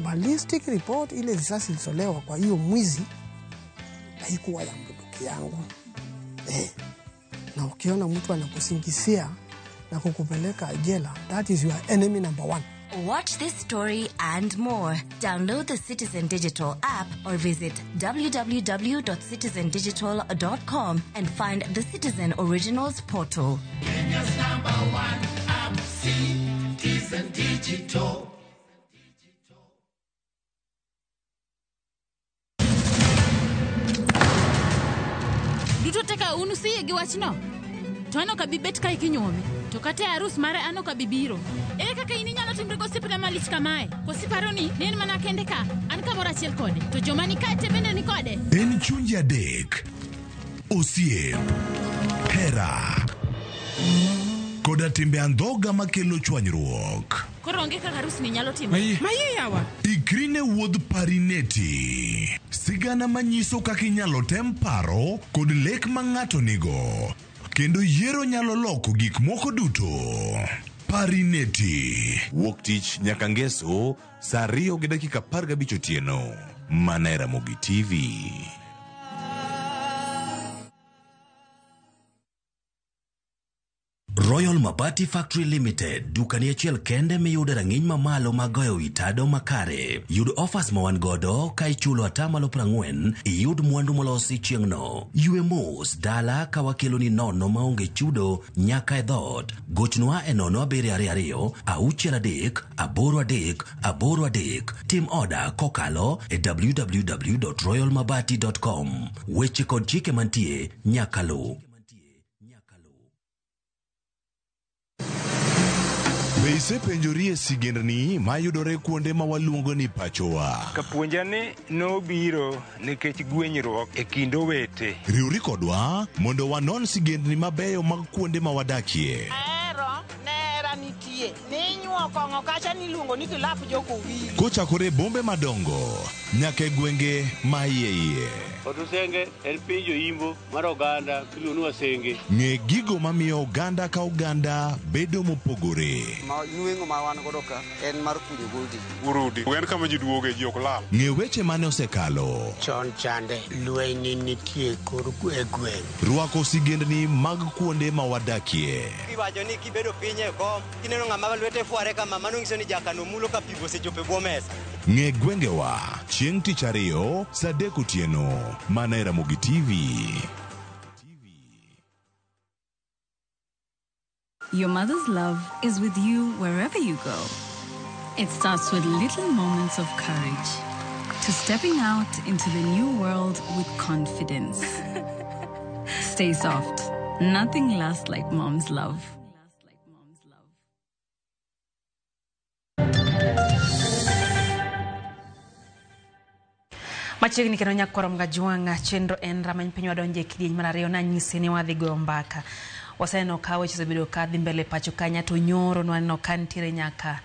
Ballistic report, ile risasi ilitolewa kwa hiyo mwizi haikuwa ya bunduki yangu. Na ukiona mtu anakusingizia na kukupeleka jela, that is your enemy number one. Watch this story and more. Download the Citizen Digital app or visit www.citizendigital.com and find the Citizen Originals portal. Kenya's number one app, Citizen Digital. Duto teka unu siye gi wachno. To an ok abi bet kae kinyuomi. To kata e arus mare an ok abi biro. Ere kaka in inyalo timri gosiepna malich kamae? Koso iparo ni ne en mana kende ka? An kamoro achiel kode. To joma ni kae te bende ni kode. En chunje adek, osiep, hera, koda timbe andhoga makelo chwanyruok. Koro onge kaka arus ni nyalo timore. Maye yawa. Ikri ne wuodh Parineti. Sigana manyiso kaka inyalo tem paro kod lek ma ng'ato nigo. Kendo yiero nyalo loko gik moko duto. Parineti. Wuok tich nyaka ngeso saa 2:15 otieno. Mana e Ramogi TV. Royal Mabati Factory Limited, dukani achiel kende miyudo rang'iny mamalo mag goyo wi tado makare. Yud offers ma wan godo ka ichulo atamalo 40, iyud mwandu molosi chieng'no. Ywe mos dala ka wakeloni nono maonge chudo nyaka e dhoot. Gochnwa e 0722 63 83 83. Tim oda kokalo e www.royalmabati.com. Weche kod chike mantie nyaka luw. Be isepenjori e sigendni mayudore kuonde ma waluongo ni pachowa? Kapuonja ni nobiro nikech gwenyruok e kind owete. Riwri kodwa mondo wanon sigendni mabeyo mag kuonde ma wadakie. Ahero nera nitie ninyuo kong'o kacha niluongo ni kilap jokowili. Kochakore e bombe madongo nyaka e gwenge ma iye iye. Otusenge en piny joimbo mar oganda miluongo ni Wasenge. Ng'e gigo mamiyo oganda ka oganda bedo mopogore. Ma nweng'o ma wan godo ka en mar kunyo goldi. Urudi en kama ji duoge ji ok lal. Ng'e weche mane osekalo. Chon chande lweny nitie kor e gweng'. Rwako sigendni mag kuonde ma wadakie. Iwacho ni kibedo piny e kom kineno ng'ama lwete fware kama mano nyiso ni jakano mulo ka pi osechopo e bwo mesa. Ng'e gwengewa chieng' tich ariyo saa 3 otieno mana e Ramogi TV. Your mother's love is with you wherever you go. It starts with little moments of courage to stepping out into the new world with confidence. Stay soft. Nothing lasts like mom's love. Machiegni kendo nyakwaro Mgajwang'a, chenro en rameny piny wadonje e kidieny mar ariyo nanyisi ni wadhi goyo mbaka. Waseneno ka weche osebedo ka dhi mbele pacho kanya to nyoro nwaneno ka nitiere nyaka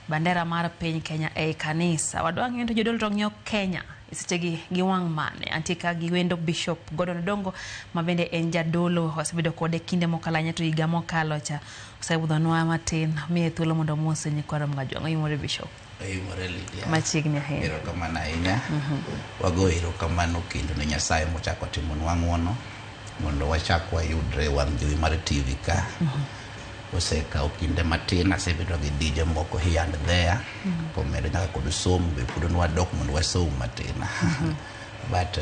bandera mar piny Kenya ei kanisa. Wadwa ng'eyo to jodolo to ng'iyo Kenya e sechegi gi wang' mane. Antie ka gi wendo Bishop Gordon Odongo ma bende en jadolo, wasebedo kode kinde mokalo ahinya to higa mokalo cha osebudhonwa matin. Miye thuolo mondo omose nyikwaro Mgajwang'a. Imore Bishop. Imore Lydia. Machiegni ahinya. Erokamano ahinya. Wago erokamano kendo ne Nyasaye mochako timonwa ng'uono mondo wachak wayudre wang' jowi mar TV ka. Osekawo kinde matin, asebedo gi dije moko here and there. Komedo nyaka kod somo be pod nwadok mondo wasom matin. But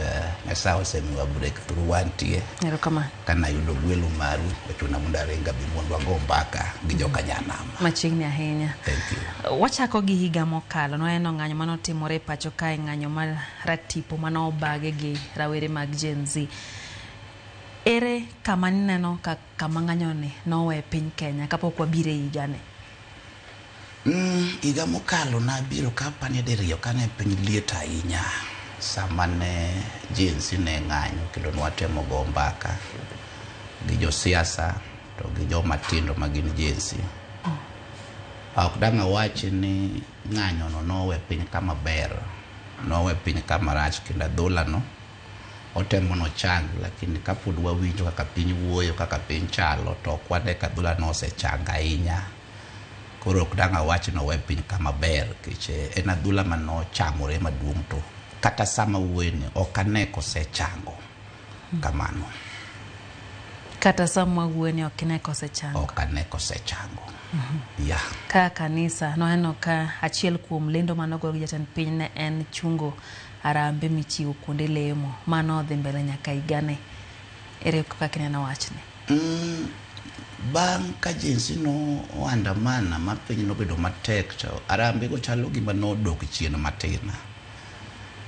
Nyasaye osemiwa breakthrough wantie. Erokamano. Kanayudo gwelo maru, ochuna mondo aring abi mondo wago mbaka gi joka nyanam. Machiegni ahinya. Thank you. Wachako gi higa mokalo, nwaneno ng'anyo manotimore e pacho kae, ng'anyo mar ratipo manobage gi rawere mag Gen Z. Ere kama nineno ka kama ng'anyoni nowe piny Kenya kapok wabiro e higani? Higa mokalo nabiro kapani diriyo kane piny liet ahinya. Sama ne Gen Z ne ng'anyo kendo nwatemo go mbaka gi josiasa to gi joma tindo ma gin Gen Z. Ok dang' awachi ni ng'anyo no nowe piny kama ber, nowe piny kama rach kendo adhola no otemo nochang, lakini kapod wawinjo kaka piny wuoyo, kaka piny chalo, to ok wane ka adhola no osechang ahinya. Koro ok dang' awach ni owe piny kama ber nikech en adhula manochamore maduong' to kata sama wuoyeni ok ane kosechango kamano. Kata sama wuoyeni ok ine kosechango. Ok ane kosechango. Yeah. Ka kanisa noneno ka achiel kuom lendo manogo gi jatend piny ne en chungo arambe michiwo kuonde lemo. Mano odhi mbele nyaka higani. Ere kaka ineno wachni? Bang' ka Gen Z no oandamana ma piny nobedo matek to arambe go chalo gima nodok chien matin.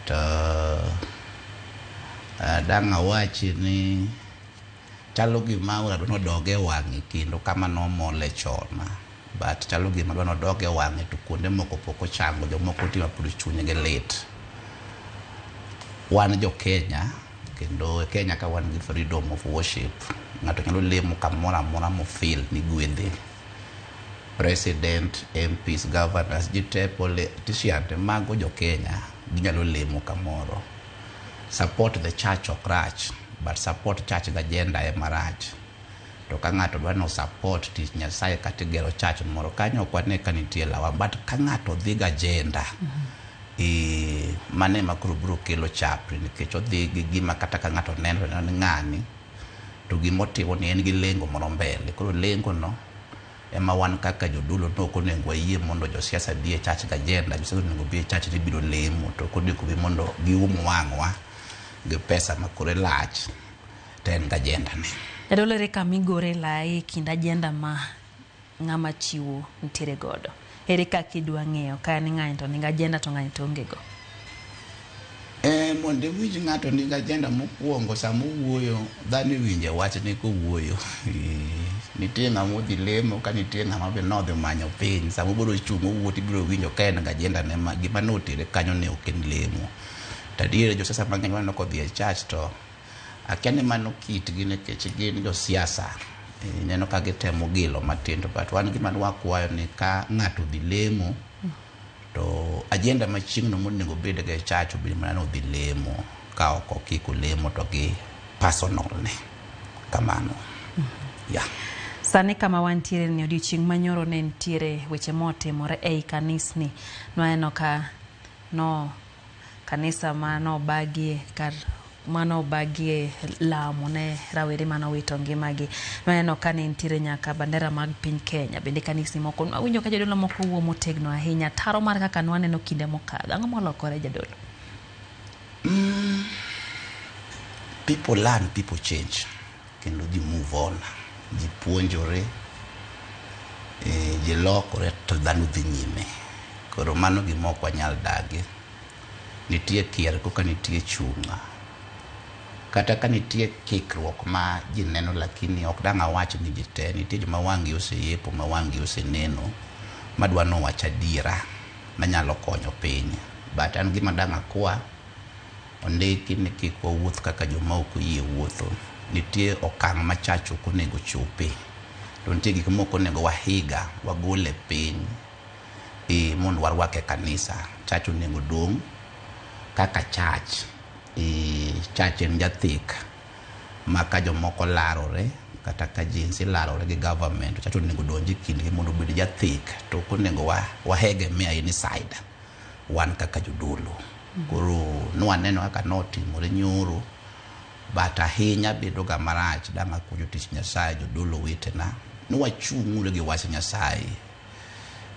To dang' awachi ni chalo gima aora dwa nodog e wang'e kendo kama nomole chon. But chalo gima dwa nodog e wang'e to kuonde moko pok ochango, jomoko nitie ma pod chunygi lit. Wan jo Kenya kendo e Kenya ka wan gi freedom of worship, ng'ato nyalo lemo kamoro amora mofeel ni gwedhe. President, MPs, governors, ji te politician te mago jo Kenya ginyalo lemo kamoro. Support the church ok rach, but support church gi agenda ema rach. To ka ng'ato dwa no support tich Nyasaye kata igero church moro kanyo ok wane ka nitie lawama. But ka ng'ato dhi gi agenda, mano ema koro biro kelo chapni nikech odhi gi gima kata ka ng'ato neno to neno ni ng'ani to gimotimo ni en gi lengo moro mbele. Koro lengo no ema wan kaka jodolo no ok onego wayie mondo josiasa bi e church gi agenda. Josiasa onego bi e church ni biro lemo to ok onego bi mondo gium wang'wa gi pesa ma kore lach to en gi agenda ne. Jadolo, ere kama igore lai e kind agenda ma ng'ama chiwo nitiere godo? Ere kaka idwa ng'eyo ka ni ng'ani to nigi agenda to ng'ani to onge go? Mondo iwinj ng'ato nigi agenda mokwongo sama owuoyo, dhano iwinje wachne kowuoyo. Nitie ng'ama odhi lemo ka nitie ng'ama be nodhi manyo piny. Sama obiro chung' owuoyo tibiro winjo ka en gi agenda ne ma gima notere kanyo ne ok en lemo. To adier josiasa mang'eny waneno kodhi e church to akia ni mano kitgi nikech gin josiasa. Ineno ka gitemo gilo matin to but wan gima wakwayo ni ka ng'ato odhi lemo to agenda ma chieng'no monego obed go e church obed mana ni odhi lemo ka ok okiko lemo to gi personal ne kamano. Yeah. Sani kama wantiere ni odiochieng' manyoro ne nitiere weche motimore ei kanisni. Nwaneno ka no kanisa manobagie kar manobagie lamo ne rawere manowito ngimagi. Nwaneno ka ne nitiere nyaka bandera mag piny Kenya. Bende kanisni moko awinjo ka jodolo moko wuo motegno ahinya. Taro mar kaka nwaneno kinde mokadho. Ang'o molokore jadolo? People learn, people change. Kendo ji move on. Ji puonjore, ji lokore to dhano dhi nyime. Koro mano gima ok wanyal dagi. Nitie kier koka nitie chunga. Kata ka nitie kikruok ma ji neno lakini ok dang' awach ni ji te. Nitie joma wang'gi oseyepo, ma wang'gi oseneno, madwa nowach adiera manyalo konyo piny. But an gima dang' akwa, ondiki ni kik wawuoth kaka joma ok oyie wuotho. Nitie okang' ma church ok onego chope. To nitie gik mok onego wahiga, wagol e piny mondo warwak e kanisa. Church onego dong' kaka church. Church en jathek ma ka jomoko larore kata ka Gen Z larore gi government, to church onego donj e kindgi mondo obed jathek. To ok onego wahegemea any side wan kaka jodolo. Koro nwaneno kaka notimore nyoro, but ahinya bedo ga marach dang' akwa jotich Nyasaye jodolo wetena ni wachung'uru gi wach Nyasaye.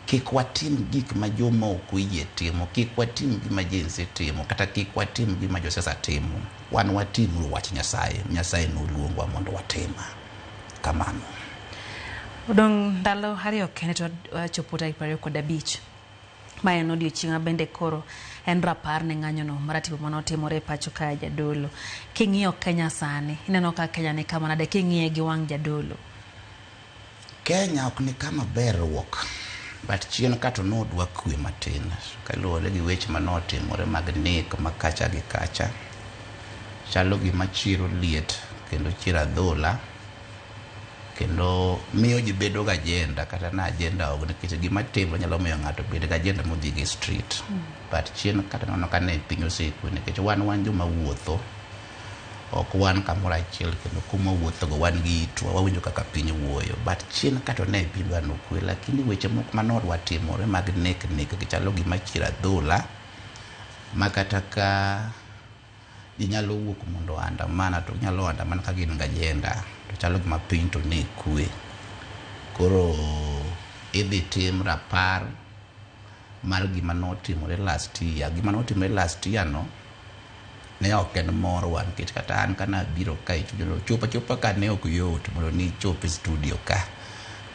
Kik watim gik ma joma ok oyie timo, kik watim gima Gen Z timo, kata kik watim gima josiasa timo. Wan watimuru wach Nyasaye. Nyasaye noluongwa mondo watim. Kamano. Odong' ndalo 2 kende to wachopo tarik 25. Ma en odiochieng' ma bende koro en rapar ne ng'anyono maratipo manotimore e pacho kae jadolo. King'iyo Kenya sani, ineno ka Kenya ni kama nade king'iye gi wang' jadolo? Kenya ok ni kama ber ruok. But chien ka to nodwa kwe matin. Kaluwore gi weche manotimore mag nek ma kacha gi kacha. Chalo gima chiro liet kendo chiro adhola. Kendo miyo ji bedo gi agenda kata na agenda ok nikech gima timore nyalo miyo ng'ato bed gi agenda modhi go e street. But chien kata neno ka ne piny osekwe nikech wan joma wuotho. Ok wan kamoro achiel kendo kuma wuothogo wan gi itwa wawinjo kaka piny wuoyo but chien ka to ne piny dwa nokwe lakini weche moko manodwa timore mag nek nek gi chalo gima chier adhola ma kata ka ji nyalo wuok mondo andamana to ginyalo andamana ka gin gi agenda to chalo gima piny to ne kwe. Koro idhi tim rapar mar gima notimore last year. Gima notimore last year no ne ok en morwa nikech kata an kanabiro ka e studio chopo achopa ka ne ok yot mondo ni ichop e studio ka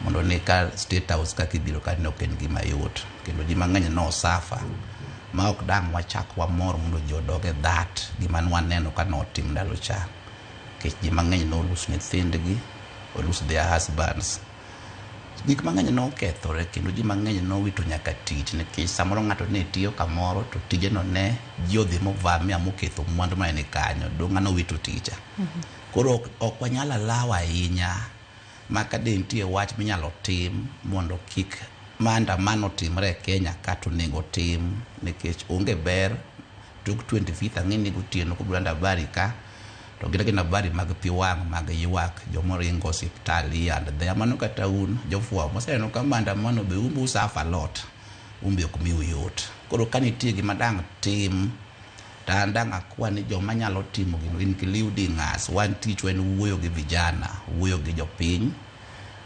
mondo ni ka State House kaka ibiro ka ne ok en gima yot kendo ji mang'eny no suffer ma ok dang' wachak wamor mondo ji odog e that gima nwaneno ka notim ndalo cha nikech ji mang'eny no lose nyithindgi o lose their husbands gik mang'eny nokethore kendo ji mang'eny nowito nyaka tich nikech samoro ng'ato ne tiyo kamoro to tijeno ne ji odhi movamia moketho mwandu mane ni kanyo dong' ng'ano owito ticha koro ok wanyal allow ahinya ma ka de nitie wach minyalo tim mondo kik maandamano timre e Kenya ka to onego tim nikech onge ber tok 25th ang'e ni gotieno kobiro lando habari ka to gin agina habari mag pi wang' mag ywak jomoringo osiptal here and there mano kata un jofwambo waseneno ka maandamano be un be u suffer a lot un be ok miu yot koro ka nitie gima dang' tim to an dang' akwa ni joma nyalo timo gino including us wan tichwa en wuoyo gi vijana wuoyo gi jopiny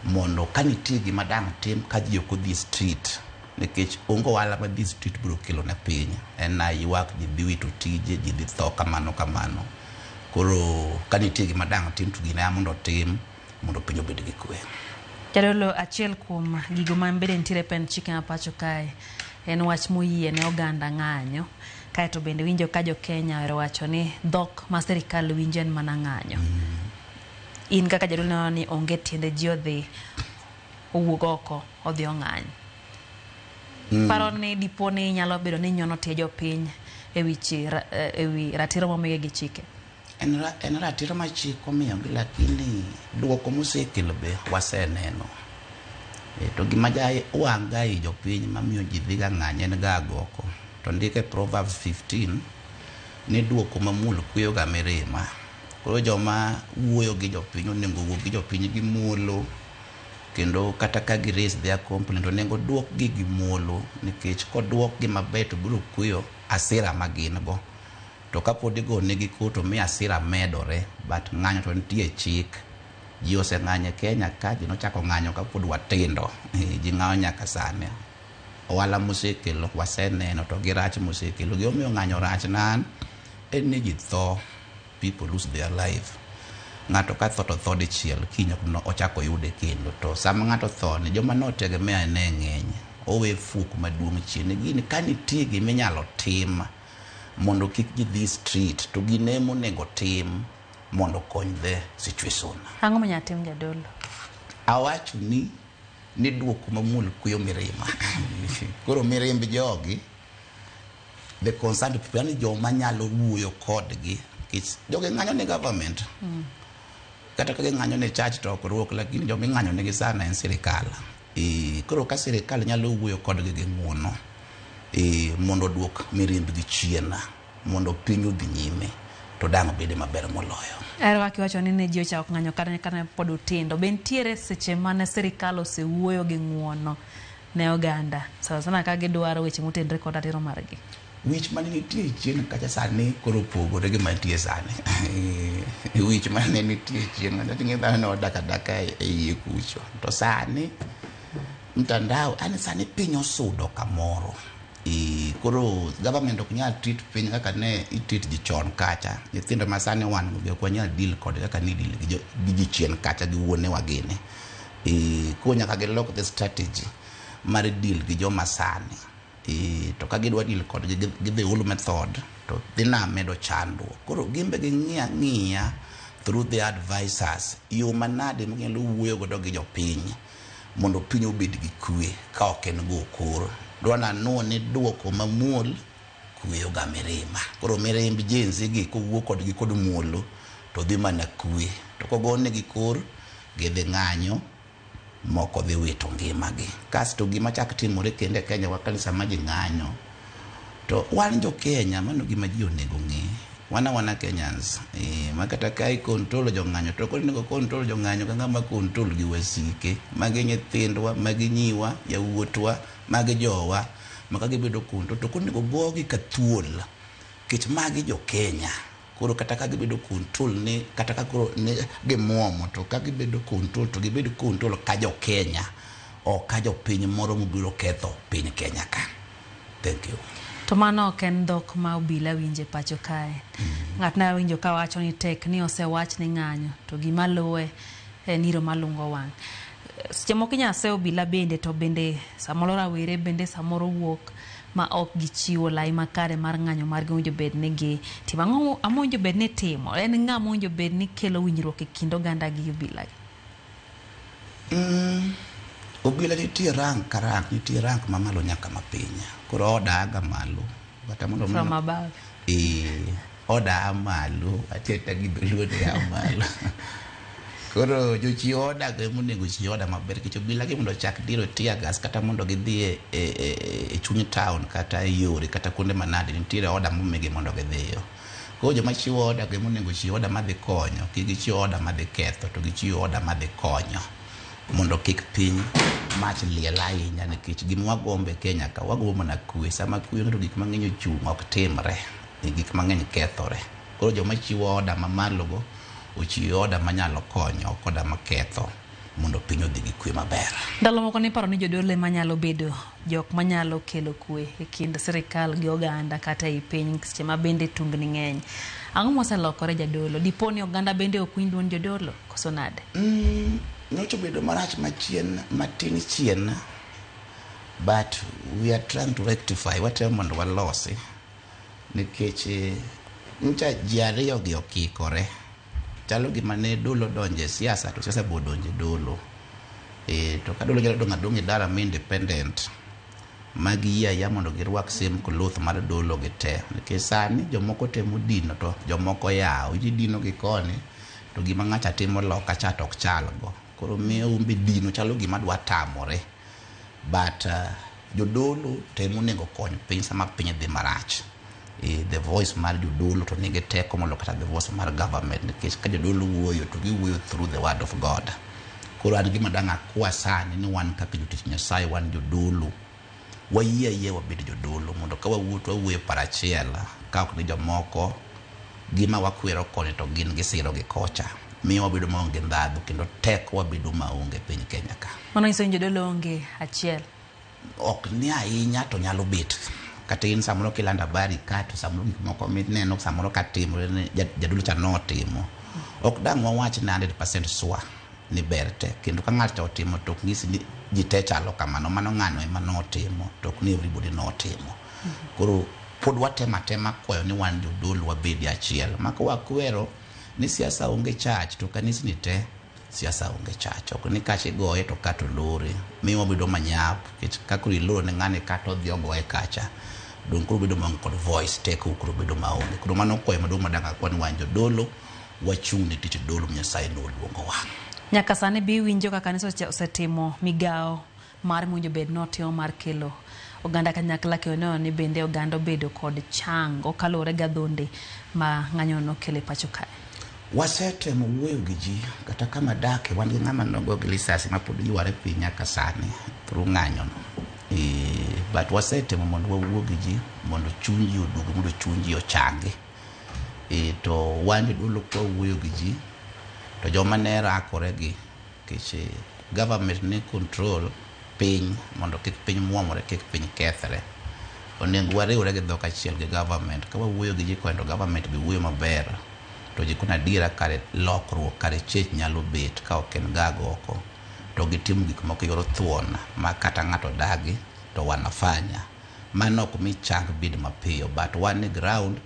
mondo ka nitie gima dang' tim ka ji ok odhi street nikech onge ohala ma dhi street biro kelo ne piny en na ywak ji dhi wito tije ji dhi tho kamano kamano koro ka nitie gima dang' tim to gino ema mondo otim mondo piny obed gi kwe. Jadolo, achiel kuom gigo ma bende nitiere e pend chike ma pacho kae en wach moyie ne oganda ng'anyo. Kaeto bende winjo ka jo Kenya ohero wacho ni dhok ma sirikal winjo en mana ng'anyo. In kaka jadolo ineno ni onge tiende ji odhi owuog oko odhi ong'any. Paro ni dipo ni nyalo bedo ni nyono tie jopiny ewi ratiro momigi gi chike. En ratiro ma chik omiyogi lakini duoko mosekelo be waseneno. To gima ja wang' ga i jopiny mamiyo ji dhiga ng'anyo en ga agoko. To ndik e Proverbs 15 ni duoko mamuol kweyo ga mirima. Koro joma wuoyo gi jopiny onego owuo gi jopiny gi muolo kendo kata ka gi raise their complaint onego duokgi gi muolo nikech koduokgi maber to biro kweyo hasira ma gin go. To kapod igonegi kor to miyo hasira medore but ng'anyo to nitie chik. Ji oseng'anyo e Kenya ka ji nochako ng'anyo kapod watindo. Ji ng'anyo nyaka sani. Ohala mosekelo waseneno to gi rach mosekelo. Gimomiyo ng'anyo rach na an en ni ji tho people lose their life. Ng'ato ka tho to tho dichiel kiny ok ochak oyude kendo. To sama ng'ato tho ni joma notegemea ne ng'eny. Owe fuok maduong' chien. Gini ka nitie giminyalo tim mondo kik ji dhi street to gine monego tim mondo okony the situation. Ang'o minyalo tim jadolo? Awacho ni duoko mamuol kweyo mirima. Koro mirimb jogi the concerned people yani joma nyalo wuoyo kodgi nikech jogi ng'anyo ne government kata ka ging'anyo ne church to ok ruok lakini joma ing'anyo negi sana en sirikal. Koro ka sirikal nyalo wuoyo kodgi gi ng'uono mondo oduok mirimbgi chien mondo piny odhi nyime to dang' bede maber moloyo. Ahero kaka iwacho ni ne ji ochako ng'anyo kata kane pod utindo. Be nitiere seche mane sirikal osewuoyo gi ng'uono ne oganda sana sana ka gidwaro weche motenore kod ratiro margi? Wich mane nitie chien kacha sani koro opogore gi mantie sani. Wich mane nitie chien kacha ting'e dhano ne odak adaka e iye kucho. To sani mtandao yani sani piny osudo kamoro. Koro government ok nyal treat piny kaka ne i treat ji chon kacha. Nyithindo ma sani wan go be ok wanyal deal kod kaka ne i deal gi ji chien kacha gi wuonewa gini. Koro nyaka gilok the strategy mar deal gi joma sani. To ka gidwa deal kodgi gi the old method to dhi na medo chandruok. Koro gin be ging'i ang'iya through the advisors yo manade maginyalo wuoyo godo gi jopiny mondo piny obed gi kwe ka ok en go kor. Dwa nanuo ni duoko mamuol kweyo ga mirima. Koro mirimb Gen Z gi kowuo kodgi kod muolo to dhi mana kwe. To kogonegi kor gidhi ng'anyo moko dhi wito ngimagi. Kasto gima chak timore kendo e Kenya wa ka sama ji ng'anyo to wan jo Kenya mano gima ji onego ng'e. Wan awana Kenyans. Ma kata ka i control jong'anyo to ok onego control jong'anyo ka ng'ama control gi wasike. Magi nyithindwa, magi nyiwa, yawuotwa, magi jowa. Ma ka gibedo control to ok onego gogi ka thuol. Nikech magi jo Kenya. Koro kata ka gibedo control ni kata ka koro ne gimuomo to ka gibedo control to gibed control ka jo Kenya. Ok ka jopiny moro mobiro ketho piny Kenya ka. Thank you. To mano ok en dhok ma obila winje pacho kae. Ng'at na winjo ka wacho ni tek ni osewach ni ng'anyo to gima luwe en iro malungo wang'. Seche moko inyalo se obila bende to bende samoro rawere bende samoro wuok ma ok gichiwo lai makare mar ng'anyo margi owinjo bed ni gitimo. Ang'o owinjo bed ni timo? En ng'a mowinjo bed ni kelo winjruok e kind oganda gi obila gi? Obila nitie rank ka rank, nitie rank mamalo nyaka mapiny. Koro oda aga malo. Kata mondo From above. Oda a malo, atiyo gi dholuo ni a malo. Koro jochiw oda go ema onego chiw oda maber nikech obila gi mondo ochak diro tear gas kata mondo gidhi e chuny town kata e yore kata kuonde manade nitiere oda momigi mondo gidhiyo. Koro joma chiwo oda go ema onego chiw oda madhi konyo, kik gichiw oda madhi ketho to gichiw oda madhi konyo mondo kik piny mach liel ahinya nikech gima wagombo e Kenya ka wagombo mana kwe. Sama kwe onge to gik mang'eny ochung' ok timre, gik mang'eny kethore. Koro joma chiwo oda mamalo go ochiw oda manyalo konyo ok oda maketho mondo piny odhi gi kwe maber. Ndalo moko niparo ni jodolo ema nyalo bedo jok manyalo kelo kwe e kind sirikal gi oganda kata ei piny seche ma bende tungni ng'eny. Ang'o moselokore jadolo? Dipo ni oganda bende ok winj duond jodolo koso nade? Nyocha obedo marach machien matin chien but we are trying to rectify, watemo mondo walosi nikech nyocha ji ariyo gi okikore. Chalo gima ne dolo donje e siasa to siasa be odonje dolo. To ka dolo nyalo dong' adong'a e dala ma independent ma giyie ayia mondo girwak same cloth mar dolo gi te. Nikech sani jomoko temo dino to jomoko yawo. In idino gi koni to gima ng'acha timo loka cha to ok chal go. Koro miyo un be dino chalo gima dwa tamore. But jodolo temo onego kony piny sama piny dhi marach. The voice mar jodolo to nigi teko moloyo kata the voice mar government nikech ka jodolo wuoyo to giwuoyo through the word of God. Koro an gima dang' akwa sani ni wan kaka jotich Nyasaye wan jodolo wayie ayie wabed jodolo mondo ka wawuoyo to wawuoyo e paro achiel ka ok ni jomoko gima wakwero koni to gin gisiro gi kocha miyo wabedo maonge ndhadhu kendo teko wabedo maonge e piny Kenya ka. Mano nyiso ni jodolo onge achiel. Ok ni ahinya to nyalo bet. Kata in samoro kilando habari ka to samoro gik moko mineno samoro katimore ni jadolo cha notimo. Ok dang' wawach ni 100% sure ni ber te. Kendo ka ng'ato otimo to ok nyisi ni ji te chalo kamano. Mano ng'ano ema notimo to ok ni everybody notimo. Koro pod watemo atema kwayo ni wan jodolo wabedi achiel. Ma ka wakwero ni siasa onge church to kanisni te siasa onge church. Ok ni kacha igoye to kato lore. Miyo wabedo manyap nikech ka koro iloro ne ng'ani kata odhi ogoye kacha. Dong' koro bedo maonge kod voice, teko koro bedo maonge. Koro mano kwayo maduong' madang' akwa ni wan jodolo wachung' ne tich dolo ma Nyasaye noluongowa. Nyaka sani bi winjo ka kanisa osetimo migawo mar mowinjo bed notimo mar kelo oganda kanyakla kendo neno ni bende oganda obedo kod chango kaluwore gi adhonde ma ng'anyo nokelo e pacho kae. Wasetemo wuoyo gi ji kata kama dake wan gi ng'ama nogo gi lisasi ma pod yware piny nyaka sani through ng'anyo no. But wasetemo mondo wawuo gi ji mondo chuny ji oduogi mondo chuny ji ochangi. To wan jodolo kwa wuoyo gi ji to joma ne rakore gi nikech government ni control piny mondo kik piny muomore kik piny kethre. Onego wariwre gi dhok achiel gi government. Ka wawuoyo gi ji koni to government be wuoyo maber to ji kono adiera kare lokruok kare chech nyalo bet ka ok en gago oko to gitimo gik moko e yor thuon ma kata ng'ato dagi to wanafanya. Mano ok mi chang bed mapiyo but wan e ground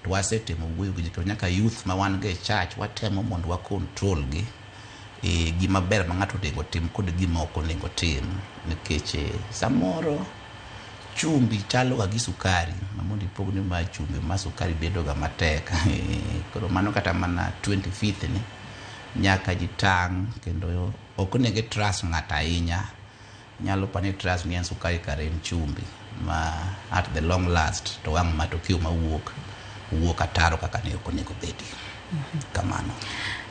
to wasetemo wuoyo gi ji kendo nyaka youth ma wan go e church watemo mondo wa control gi gima ber ma ng'ato onego tim kod gima ok onego tim nikech samoro chumbi chalo ga gi sukari ma mondo ipog ni ma chumbi ma sukari bedo ga matek. Koro mano kata mana 25th ni nyaka ji tang' kendo ok onego trust ng'ato ahinya. Nyalo pani trust ni en sukari kare en chumbi ma at the long last to wang' matokeo mawuok wuok ataro kaka ne ok onego bedi. Kamano.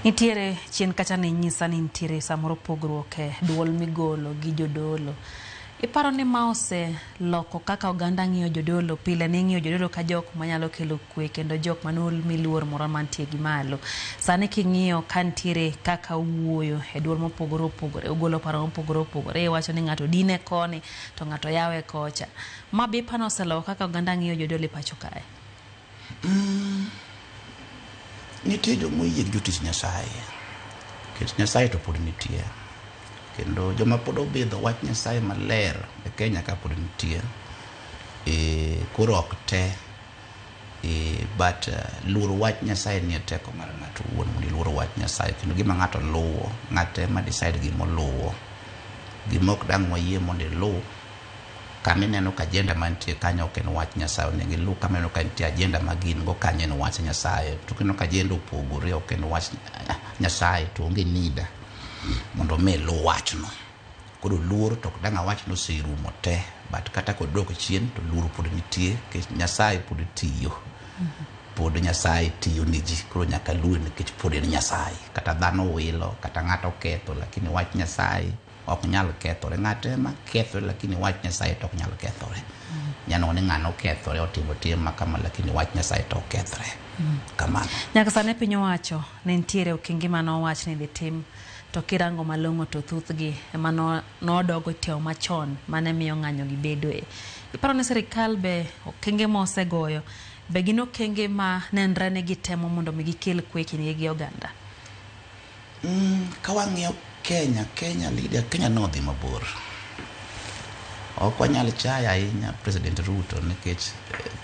Nitiere chien kacha ne nyisa ni nitiere samoro pogruok e duol migolo gi jodolo. Iparo ni ma oseloko kaka oganda ng'iyo jodolo? Pile ne ing'iyo jodolo ka jok manyalo kelo kwe kendo jok mane luor moro mantie gi malo. Sani king'iyo ka nitiere kaka uwuoyo e duol mopogore opogore, ugolo paro mopogore opogore, iwacho ni ng'ato dine koni to ng'ato yawe kocha. Ma be iparo ni oseloko kaka oganda ng'iyo jodolo e pacho kae? Nitie joma oyie gi jotich Nyasaye, nikech Nyasaye to pod nitie. Kendo joma pod obidho wach Nyasaye maler e Kenya ka pod nitie. Koro ok te, but luoro wach Nyasaye nie teko mar ng'ato owuon mondo iluor wach Nyasaye. Kendo gima ng'ato luwo, ng'ato ema decide gima oluwo. Gima ok dang' wayie mondo iluw, kama ineno ka agenda mantie kanyo ok en wach Nyasaye, onego iluw kama ineno ka nitie agenda ma gin go kanyo en wach Nyasaye. To kineno ka agenda opogore ok en wach Nyasaye to onge need mondo mi iluw wachno. Koro luor to ok dang' awach ni oserumo te, but kata kodok chien to luor pod nitie nikech Nyasaye pod tiyo. Pod Nyasaye tiyo ne ji, koro nyaka luor nikech pod en Nyasaye. Kata dhano wilo, kata ng'ato ketho, lakini wach Nyasaye ok nyal kethore. Ng'ato ema kethore, lakini wach Nyasaye to ok nyal kethore. Nyalo ni ng'ano okethore, otimo tim ma kama, lakini wach Nyasaye to ok kethre. Kamano. Nyaka sani piny owacho ne nitiere okenge mane owach ni dhi tim, to kirango malong'o to thothgi ema nodogo tiewo machon mane miyo ng'anyo gi bedoe. Iparo ni sirikal be okenge mosegoyo be gin okenge ma nenre ni gitemo mondo mi gikel kwe e kindgi gi oganda? Ka wang'iyo Kenya, Kenya leader, Kenya nodhi mabor. Ok wanyal chayo ahinya President Ruto nikech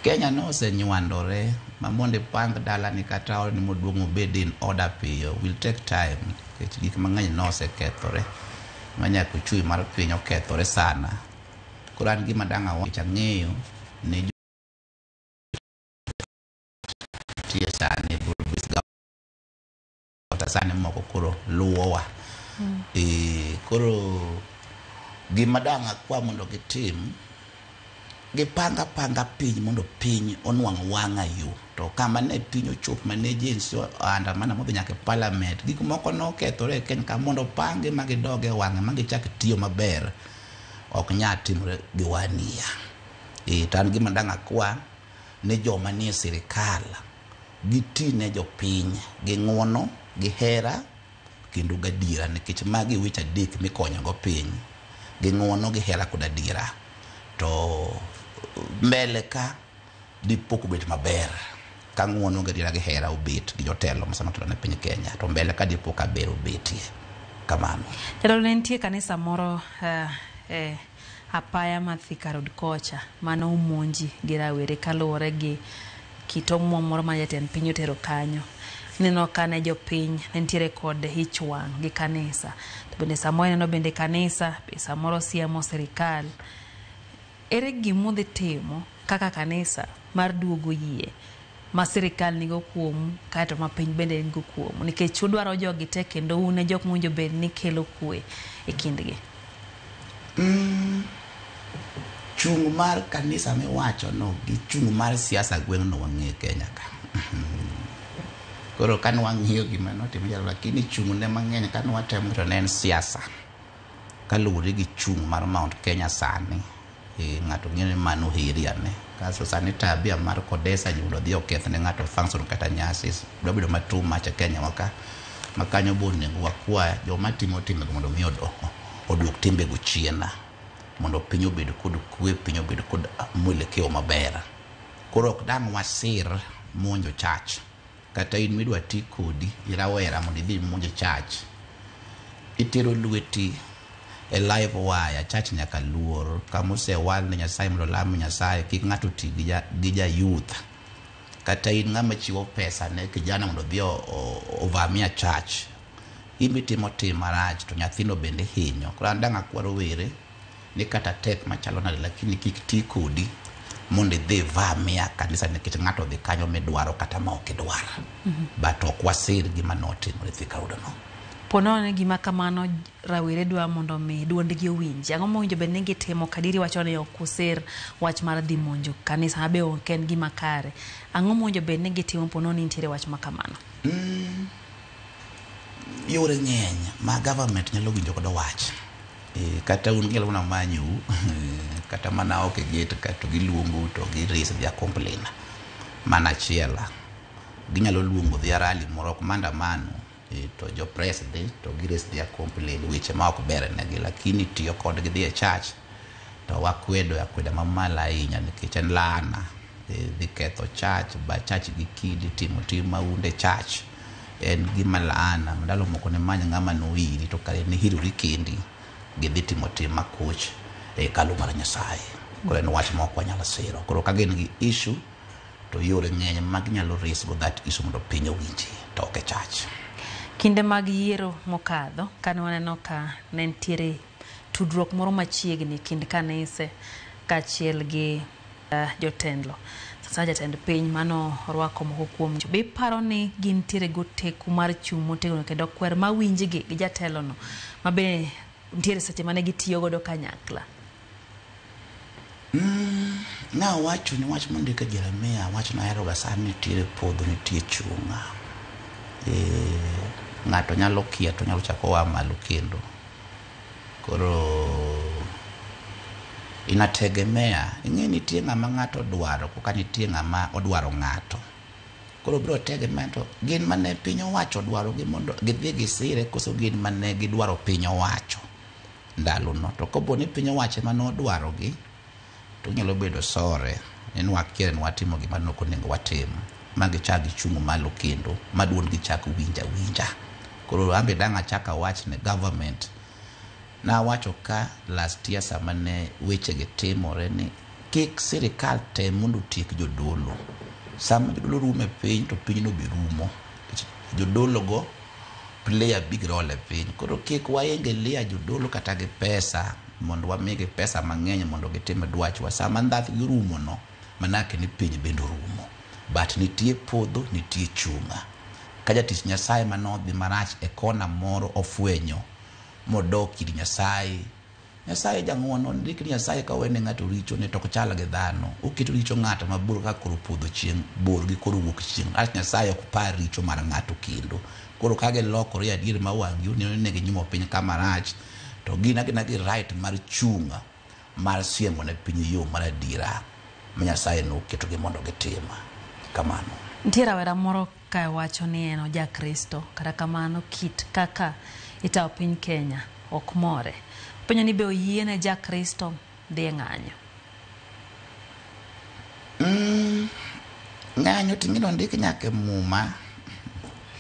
Kenya nosenywandore ma mondo ipang dalani kata odni maduong' obed in order piyo will take time nikech gik mang'eny nosekethore ma nyaka uchumi mar piny okethore sana. Koro an gima dang' awach ang'eyo ni nitie sani kata sani moko koro luwowa. Koro gima dang' akwa mondo gitim, gipang apanga piny mondo piny onwang' wang'a yo. To kama ne piny ochop mane Gen Z oandamana modhi nyaka e parliament, gik moko nokethore e Kenya ka mondo opangi ma gidog e wang'e ma gichak tiyo maber, ok nyal timore gi one year. To an gima dang' akwa ni joma nie sirikal giti ne jopiny gi ng'uono, gi hera kendo gadiera, nikech magi weche adek mikonyogo piny, gi ng'uono, gi hera kod adiera. To mbele ka dipo kobet maber ka ng'uono, gi adiera gi hera obet gi jotelo masama telo ne piny Kenya, to mbele ka dipo ka ber obetie. Kamano. Jadolo, ne nitie kanisa moro apaya ma Thika Road kocha mane omonji gi rawere kaluwore gi kit omuom moro ma jatend piny otero kanyo. Ineno ka ne jopiny ne nitiere kod ich wang' gi kanisa. To bende samoro ineno bende kanisa be samoro siemo sirikal. Ere gimudhi timo kaka kanisa mar duogo yie ma sirikal nigo kuomu kaeto ma piny bende nigo kuomu, nikech udwaro jogi te kendo un e jok mowinjo bed ni kelo kwe e kindgi? Chung' mar kanisa miwacho no gi chung' mar siasa gweng' no wang'eyo Kenya ka. Koro ka nwang'iyo gima notimo jalo, lakini chung' ne mang'eny ka nwatemo to ne en siasa. Kaluwore gi chung' mar Mount Kenya sani, ng'ato ng'eyo ni mano area ne. Kasto sani tabia mar Kodesa ji mondo odhi oketh ne ng'ato function kata nyasi dwa bedo ma too much e Kenya wa ka. Ma kanyo bo onego wakwa joma timo timbego mondo mi oduok timbego chien, mondo piny obed kod kwe, piny obed kod mwelekeo maber. Koro ok dang' wasir monjo church. Kata in midwa ti kodi irawera mondo idhi imonj church, itero lweti e live wire. Church nyaka luor kama osewal ne Nyasaye mondo olam Nyasaye, kik ng'ato ti gi ja youth. Kata in ng'ama chiwo pesa ne kijana mondo odhi ovamia church, in bitimo tim marach to nyathino bende hinyo. Koro an dang' akwa rowere ni kata tek machalo nade, lakini kik ti kodi mondo idhi ivamia kanisa nikech ng'ato odhi kanyo midwaro kata ma ok idwar. But ok wasir gima notimore Thika Road no. Ponono ni gima kamano rawere dwa mondo mi duondgi owinji. Ang'o mowinjo bed ni gitimo kadiri wacho ni ok usir wach mar dhi monjo kanisa ma be ok en gima kare. Ang'o mowinjo bed ni gitimo ponono ni nitiere wach ma kamano? Yore ng'eny ma government nyalo winjo godo wach. Kata un ginyalo mana manyou kata mana ok e gate ka to giluongou to gi raise their complaint. Mano achiel. Ginyalo luongo their rally moro ok maandamano to jo press dhi to gi raise their complaint weche ma ok ber negi lakini tiyo kodgi dhi e church to wakwedo akweda mamalo ahinya nikech en laana. Dhi ketho church ba church gi kidi timo tim mahundu e church en gima laana. Ndalo moko ne many ng'ama noiri to kare ne ihirori kendi gidhi timo tim makoch e hekalu mar Nyasaye. Koro en wach ma ok wanyal siro. Koro ka gin gi issue to yore ng'eny ma ginyalo raise go that issue mondo piny owinji to ok e church. Kinde mag yiero mokadho kane waneno ka ne nitiere tudruok moro machiegni kind kanise kaachiel gi jotelo. Sasa jatend piny mano orwako moko kuom be iparo ni gintiere goteku mar chung' motegno kendo kwer mawinjgi gi jatelono ma be nitiere seche mane gitiyo godo kanyakla? Nawacho ni wach mondik e Jeremia wach naheroga sana nitiere podho nitie chunga. Ng'ato nyalo kia to nyalo chako oa malo kendo. Koro inategemea ing'e nitie ng'ama ng'ato dwaro koka nitie ng'ama odwaro ng'ato. Koro biro tegemea to gin mane piny owacho dwaro gi mondo gidhi gisire koso gin mane gidwaro piny owacho ndalono. To kopo ni piny owacho ema nodwaro gi to nyalo bedo sore ni nwakia ni watimo gima ne ok onego watim ma gichak gichung' malo kendo ma duondgi chak winj awinja. Koro an be dang' achak awach ne government nawacho ka last year sama ne weche gi timore ni kik sirikal tem mondo otiek jodolo. Sama jodolo rumo e piny to pinyno be rumo. Jodolo go play a big role e piny. Koro kik waingilia jodolo kata gi pesa mondo wamigi pesa mang'eny mondo gitim dwachwa. Sama ndhathgi orumo no, manake ni piny bende orumo. But nitie podho, nitie chunga. Ka jatich Nyasaye manodhi marach e kona moro ofwenyo modok ir Nyasaye. Nyasaye jang'uono, ndik ni Nyasaye ka owene ng'ato richone to ok chal gi dhano. Oketo richo ng'ato mabor kaka kor podho chieng' bor gi kor wuok chieng'. Rach Nyasaye ok par richo mar ng'ato kendo. Koro ka gilokore adier ma wang' gi oneno ni ne ginyumo piny kama rach, to gin agina gi right mar chung' mar siemo ne piny yo mar adiera ma Nyasaye noketogi mondo gitim. Kamano. Nitie rawera moro ka wacho ni en oja Kristo, kata kamano kit kaka itayo piny Kenya ok more. Penjo ni be oyiene ja Kristo dhi e ng'anyo? Ng'anyo ting'e ondik nyaka e Muma.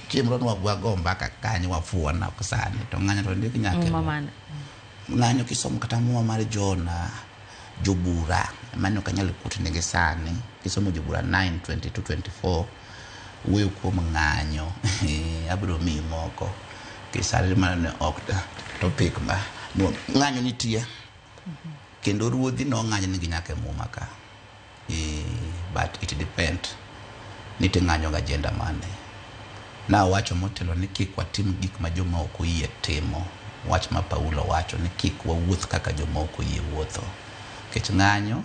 Chieng' moro nwago mbaka kanyo wafuona ok sani to ng'anyo to ondik nyaka e Muma mane? Ng'anyo kisomo kata Muma mar Jona, jobura, mano ok anyal kutnegi sani. Kisomo jobura 9:22-24 wuoyo kuom ng'anyo. Abiro miyi moko. Kisani mano ne ok topic ma ng'anyo nitie. Kendo ruodhi nong'anyo nigi nyaka e Muma ka. But it depend ni ting'anyo gi agenda mane. Nawacho motelo ni kik watim gik ma joma ok oyie timo. Wach ma Paulo wacho ni kik wawuoth kaka joma ok oyie wuotho. Nikech ng'anyo,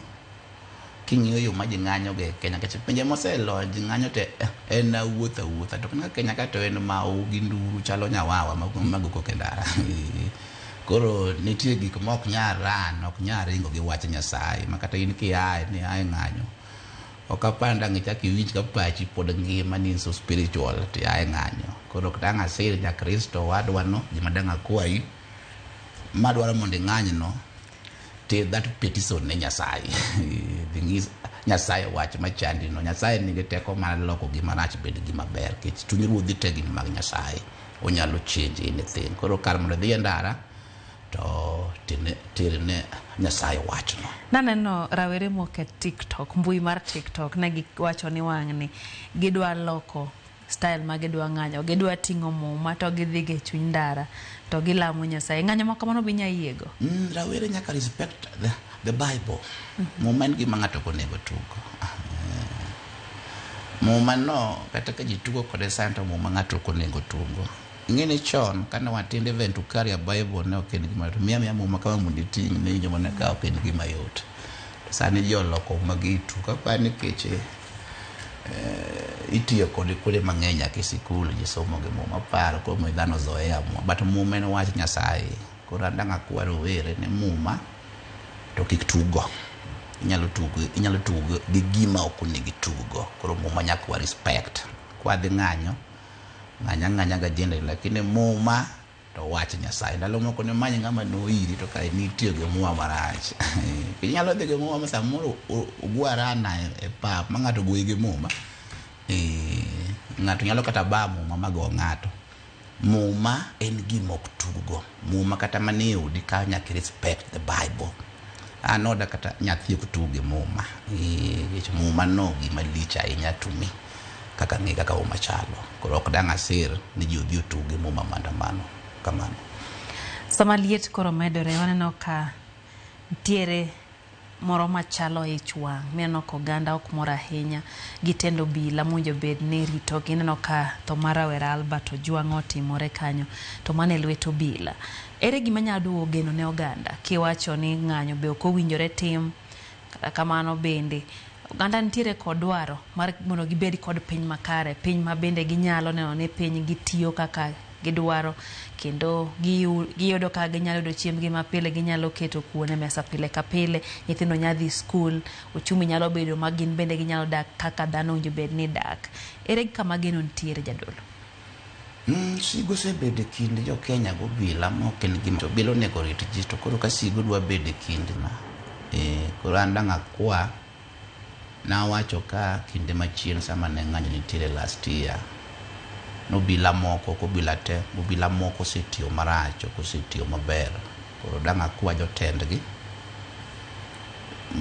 king'iyo yo ma ji ng'anyo go e Kenya, nikech pinje moselony ji ng'anyo te en awuoth awuotha. To ka Kenya ka to en mau gi nduru chalo nyawawa mago koko e ndara. Koro nitie gik ma ok nyal ran, ok nyal ringo gi wach Nyasaye. Ma kata in kiaye ni aye ng'anyo, ok apar ni dang' ichak iwinj ka pachi pod ngima ni in so spiritual to iaye ng'anyo. Koro ok dang' asir ja Kristo wadwa no, gima dang' akwayi, madwaro mondo ing'any no, ter that petition ne Nyasaye. Dhi ng'is Nyasaye wach machandi no. Nyasaye nigi teko mar loko gima rach bed gima ber. Nikech chuny ruodhi te gin mag Nyasaye. Onyalo change anything. Koro kar mondo idhi e ndara, to ter ne Nyasaye wachno. Naneno rawere moko e TikTok, mbui mar TikTok, ne giwacho ni wang'ni gidwa loko style ma gidwa ng'anyo, gidwa ting'o muma to gidhi go e chuny ndara to gilamo Nyasaye. Ng'anyo ma kamano be inya yiego? Rawere nyaka respect the Bible. Muma en gima ng'ato ok onego tugo. Muma no kata ka ji tugo kode sani to muma ng'ato ok onego tugo. Ing'e ni chon kane watindo even to carry a Bible ne ok en gima yot. Miya miya muma kama mondo iting' ne iwinjo mana ka ok en gima yot. To sani ji oloko muma gi itu. Kaparo ni keche itiyo kode kuonde mang'eny nyaka e sikul ji somo gi muma. Aparo koro omiyo dhano ozoea muma. But muma en wach Nyasaye. Koro an dang' akwa rowere ni muma to kik tuggo. Inyalo tugo inyalo tugo gi gima ok onego ituggo. Koro muma nyaka wa respect. Kwadhi ng'anyo, ng'any ang'anya gi agenda lakini muma to wach Nyasaye. Ndalo moko nimany ng'ama noiri to kare nitiyo gi muma marach. Inyalo dhi gi muma ma samoro ogwarana e pap ma ng'ato goyi gi muma. Ng'ato nyalo kata ba muma ma go ng'ato. Muma en gima ok tuggo. Muma kata mana e odi ka nyaka respect the Bible. An oda kata nyathi ok tug gi muma. Nikech muma no gima lich ahinya to me. Kaka ng'e kaka muma chalo. Koro ok dang' asir ni ji odhi otug gi muma maandamano. Kamano. Sama liet koro medore, waneno ka nitiere moro machalo ich wang' mineno ka oganda ok mor ahinya gi tend obila mowinjo bed ni ritogi. Ineno ka tho mar rawera Albert Ojwang' otimore kanyo to mano e lwet obila. Ere gima nyalo duogo geno ne oganda kiwacho ni ng'anyo be ok owinjore tim kata kamano bende oganda nitiere kod dwaro mar mondo gibed kod piny makare, piny ma bende ginyalo neno ni piny gitiyo kaka gidwaro kendo giyudo kaka ginyalo yudo chiembgi mapile, ginyalo keto kuon e mesa pile ka pile, nyithindo nyalo dhi skul, uchumi nyalo bedo ma gin bende ginyalo dak kaka dhano owinjo bed ni dak. Ere kama geno nitiere jadolo? Sigu osebedo e kind jo Kenya gi obila ma ok en gima to obila onego rit ji to koro ka sigu dwa bedo e kind ma koro an dang' akwa nawacho ka kinde machien sama ne ng'anyo nitiere last year nobila moko ok obila te obila moko osetiyo marach ok osetiyo maber koro dang' akwa jotendgi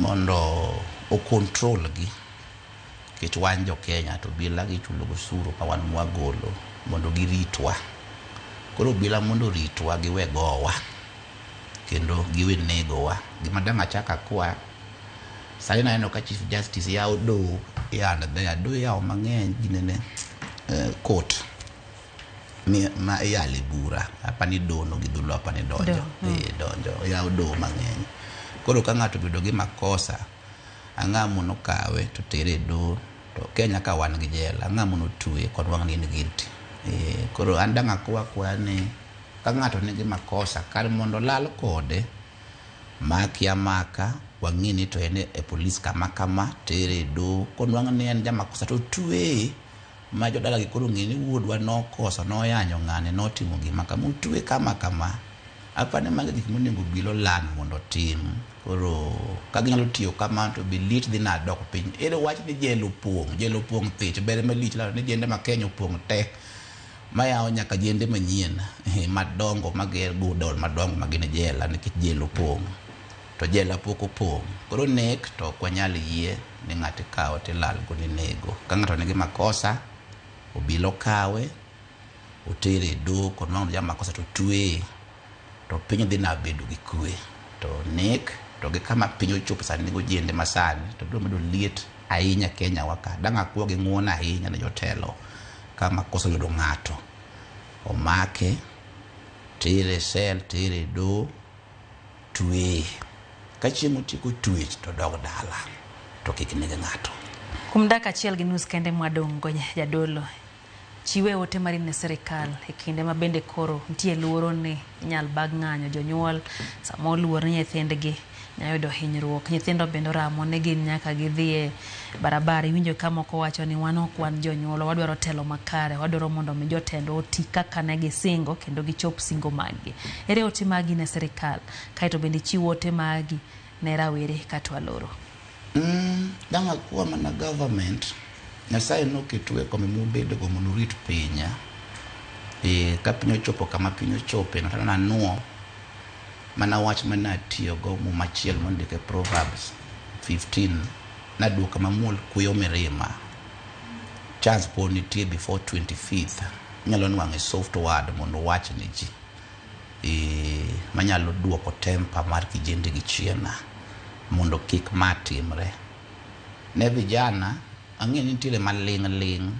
mondo o control gi nikech wan jo Kenya to obila gichulo osuru ma wan mwagolo mondo giritwa. Koro obila mondo oritwa giwe gowa kendo giwe negowa. Gima dang' achak akwa sani naneno ka Chief Justice yawo doho here and there. Doho iyawo mang'eny ginene court ma iyale bura apani doho no gi dholuo apani donjo. Donjo oyawo doho mang'eny. Koro ka ng'ato obedo gi makosa ang'a mono kawe to tere e doho to Kenya ka wan gi jela ang'a mono twe konwang' ni en guilty. Koro an dang' akwa akwa ni ka ng'ato nigi makosa kar mondo lal kode maki amaka wang'i ni to en e polis kama kama tere e doho konwang' ni en jamakosa to tweye ma jodalagi koro ng'e ni wuodwa nokoso noyanyo ng'ane notimo gima kama otwe kama kama. Apani mago gik monego obila oland mondo otim. Koro ka ginyalo tiyo kamano to be lit dhi na dok piny. Ere wach ni jela opong' thich ber malich lando ni jende ma Kenya opong' te mayawo nyaka jende manyien madongo mager godown madongo magin jela nikech jela opong'. To jela pok opong'. Koro nek to ok wanyal yie ni ng'ato ikawo tilal go ni nego. Ka ng'ato nigi makosa, obila okawe, otere e doho konwang'o ni jamakosa to tweye to piny dhi na bedo gi kwe. To nek to gi kama piny ochopo sani nego jende masani to biro medo liet ahinya Kenya wa ka. Dang' akwa gi ng'uono ahinya ne jotelo ka makosa oyudo ng'ato omake tere e sel tere e doho tweye. Ka chieng' otieko twech to dog dala to kik neg ng'ato. Kuom dakika achiel gi nus kende mwadong' go jadolo, chiwe ote mari ne sirikal e kinde ma bende koro nitie luoro ni inyal bag ng'anyo jonyuol sama oluor ni nyithindgi nyalo yudo hinyruok. Nyithindo bende oramo ni gin nyaka gidhi e barabara. Iwinjo ka moko wacho ni wan ok wan jonyuol, wadwaro telo makare, wadwaro mondo mi jotendwa oti kaka ne gisingo kendo gichop singo mag-gi. Ere ote magi ne sirikal? Kaeto bende ichiw ote magi ne rawere kato waloro. Dang' akwa mana government Nyasaye noketu e kombe mubedogo mondo urit piny. Ka piny ochopo kama piny ochope to nanuo mana wach mane atiyogo muma achiel mondik e Proverbs 15 naduoko mamuol kuyo mirima. Chance pod nitie before 25th inyalo nwang'o soft word mondo uwach ne ji manyalo duoko temper mar kijende gi chien mondo kik ma timre. Ne vijana ang'e ni nitiere maling' ling'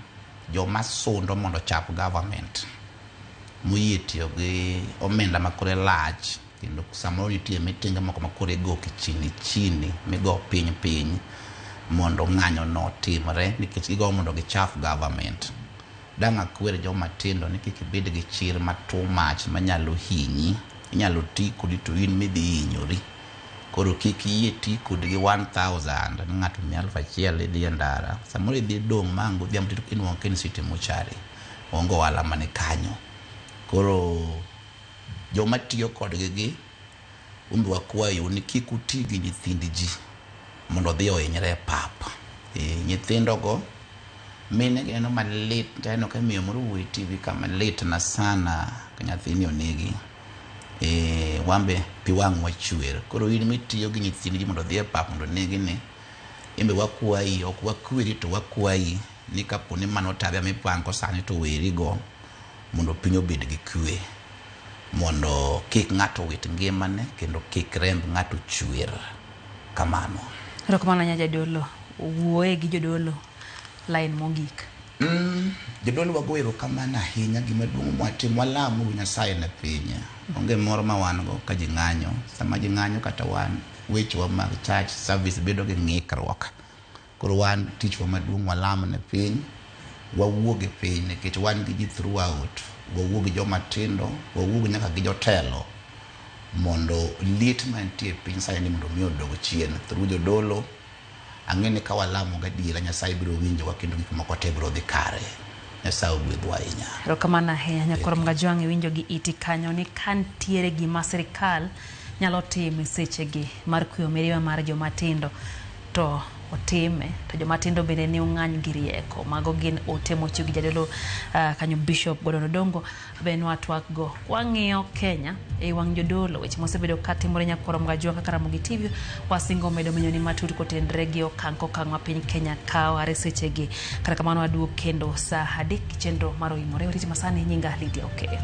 joma sundo mondo ochap government. Moyie tiyo gi omenda ma kore lach kendo samoro nitie mitinge moko ma koro igo kichini chini migo piny piny mondo ng'anyo no otimre nikech gigo mondo gichaf government. Dang' akwer joma tindo ni kik ibed gi chir ma too much manyalo hinyi. Inyalo ti kodi to in midhi hinyori. Koro kik iyie ti kodi gi 1000 ni ng'ato miyi 1000 idhi e ndara. Samoro idhi dong' ma ang' godhiambo to inuang'o ka in city mochari. Onge ohala mani kanyo. Koro joma tiyo kodgi gi un be wakwayou ni kik uti gi nyithind ji mondo odhi ohinyre e pap. Nyithindo go mine gi neno malit aneno ka miyo moro wuoyo e TV ka malit na sana ka nyathini onegi. Wan be pi wang'wa chwer. Koro in mitiyo gi nyithind ji mondo odhi e pap mondo onegi ni, in be wakwayi, ok wakweri to wakwayi ni kapo ni mano tabia mipango sani to weri go mondo piny obed gi kwe. Mondo kik ng'ato wit ngimane kendo kik remb ng'ato chwer. Kamano. Erokamano ahinya jadolo. Wuoye gi jodolo line mogik. Jodolo wago erokamano ahinya. Gima duong' mwatimo walamuru Nyasaye ne piny. Onge mor ma wan go ka ji ng'anyo. Sama ji ng'anyo kata wan wechewa mag church service bedo gi ng'ikruok. Koro wan tichwa maduong' walam ne piny, wawuog e piny nikech wan gi ji throughout. Wawuog gi joma tindo, wawuog nyaka gi jotelo mondo liet mantie e piny sani ni mondo mi odog chien through jodolo. Ang'e ni ka walamo gadiera Nyasaye biro winjowa kendo gik moko te biro dhi kare. Nyasaye ogwedhwa ahinya. Erokamano ahinya nyakwar Mgajwang' iwinjo gi iti kanyo ni ka nitiere gima sirikal nyalo timo e sechegi mar kweyo mirima mar joma tindo to otime to joma tindo bende ne ong'any gi rieko. Mago gin ote mochiw gi jadolo kanyo Bishop Gordon Odongo be nwatwak go. Wang'iyo Kenya e wang' jodolo weche mosebedo katimore nyakwar Mgajwang' kaka Ramogi TV wasingo medo menyo ni matut kotenre gi okang' kokang' ma piny Kenya kawo are sechegi. Kata kamano waduog kendo saa 3 chenro mar Oimore. Oriti masani nyinga Lydia Okeyo.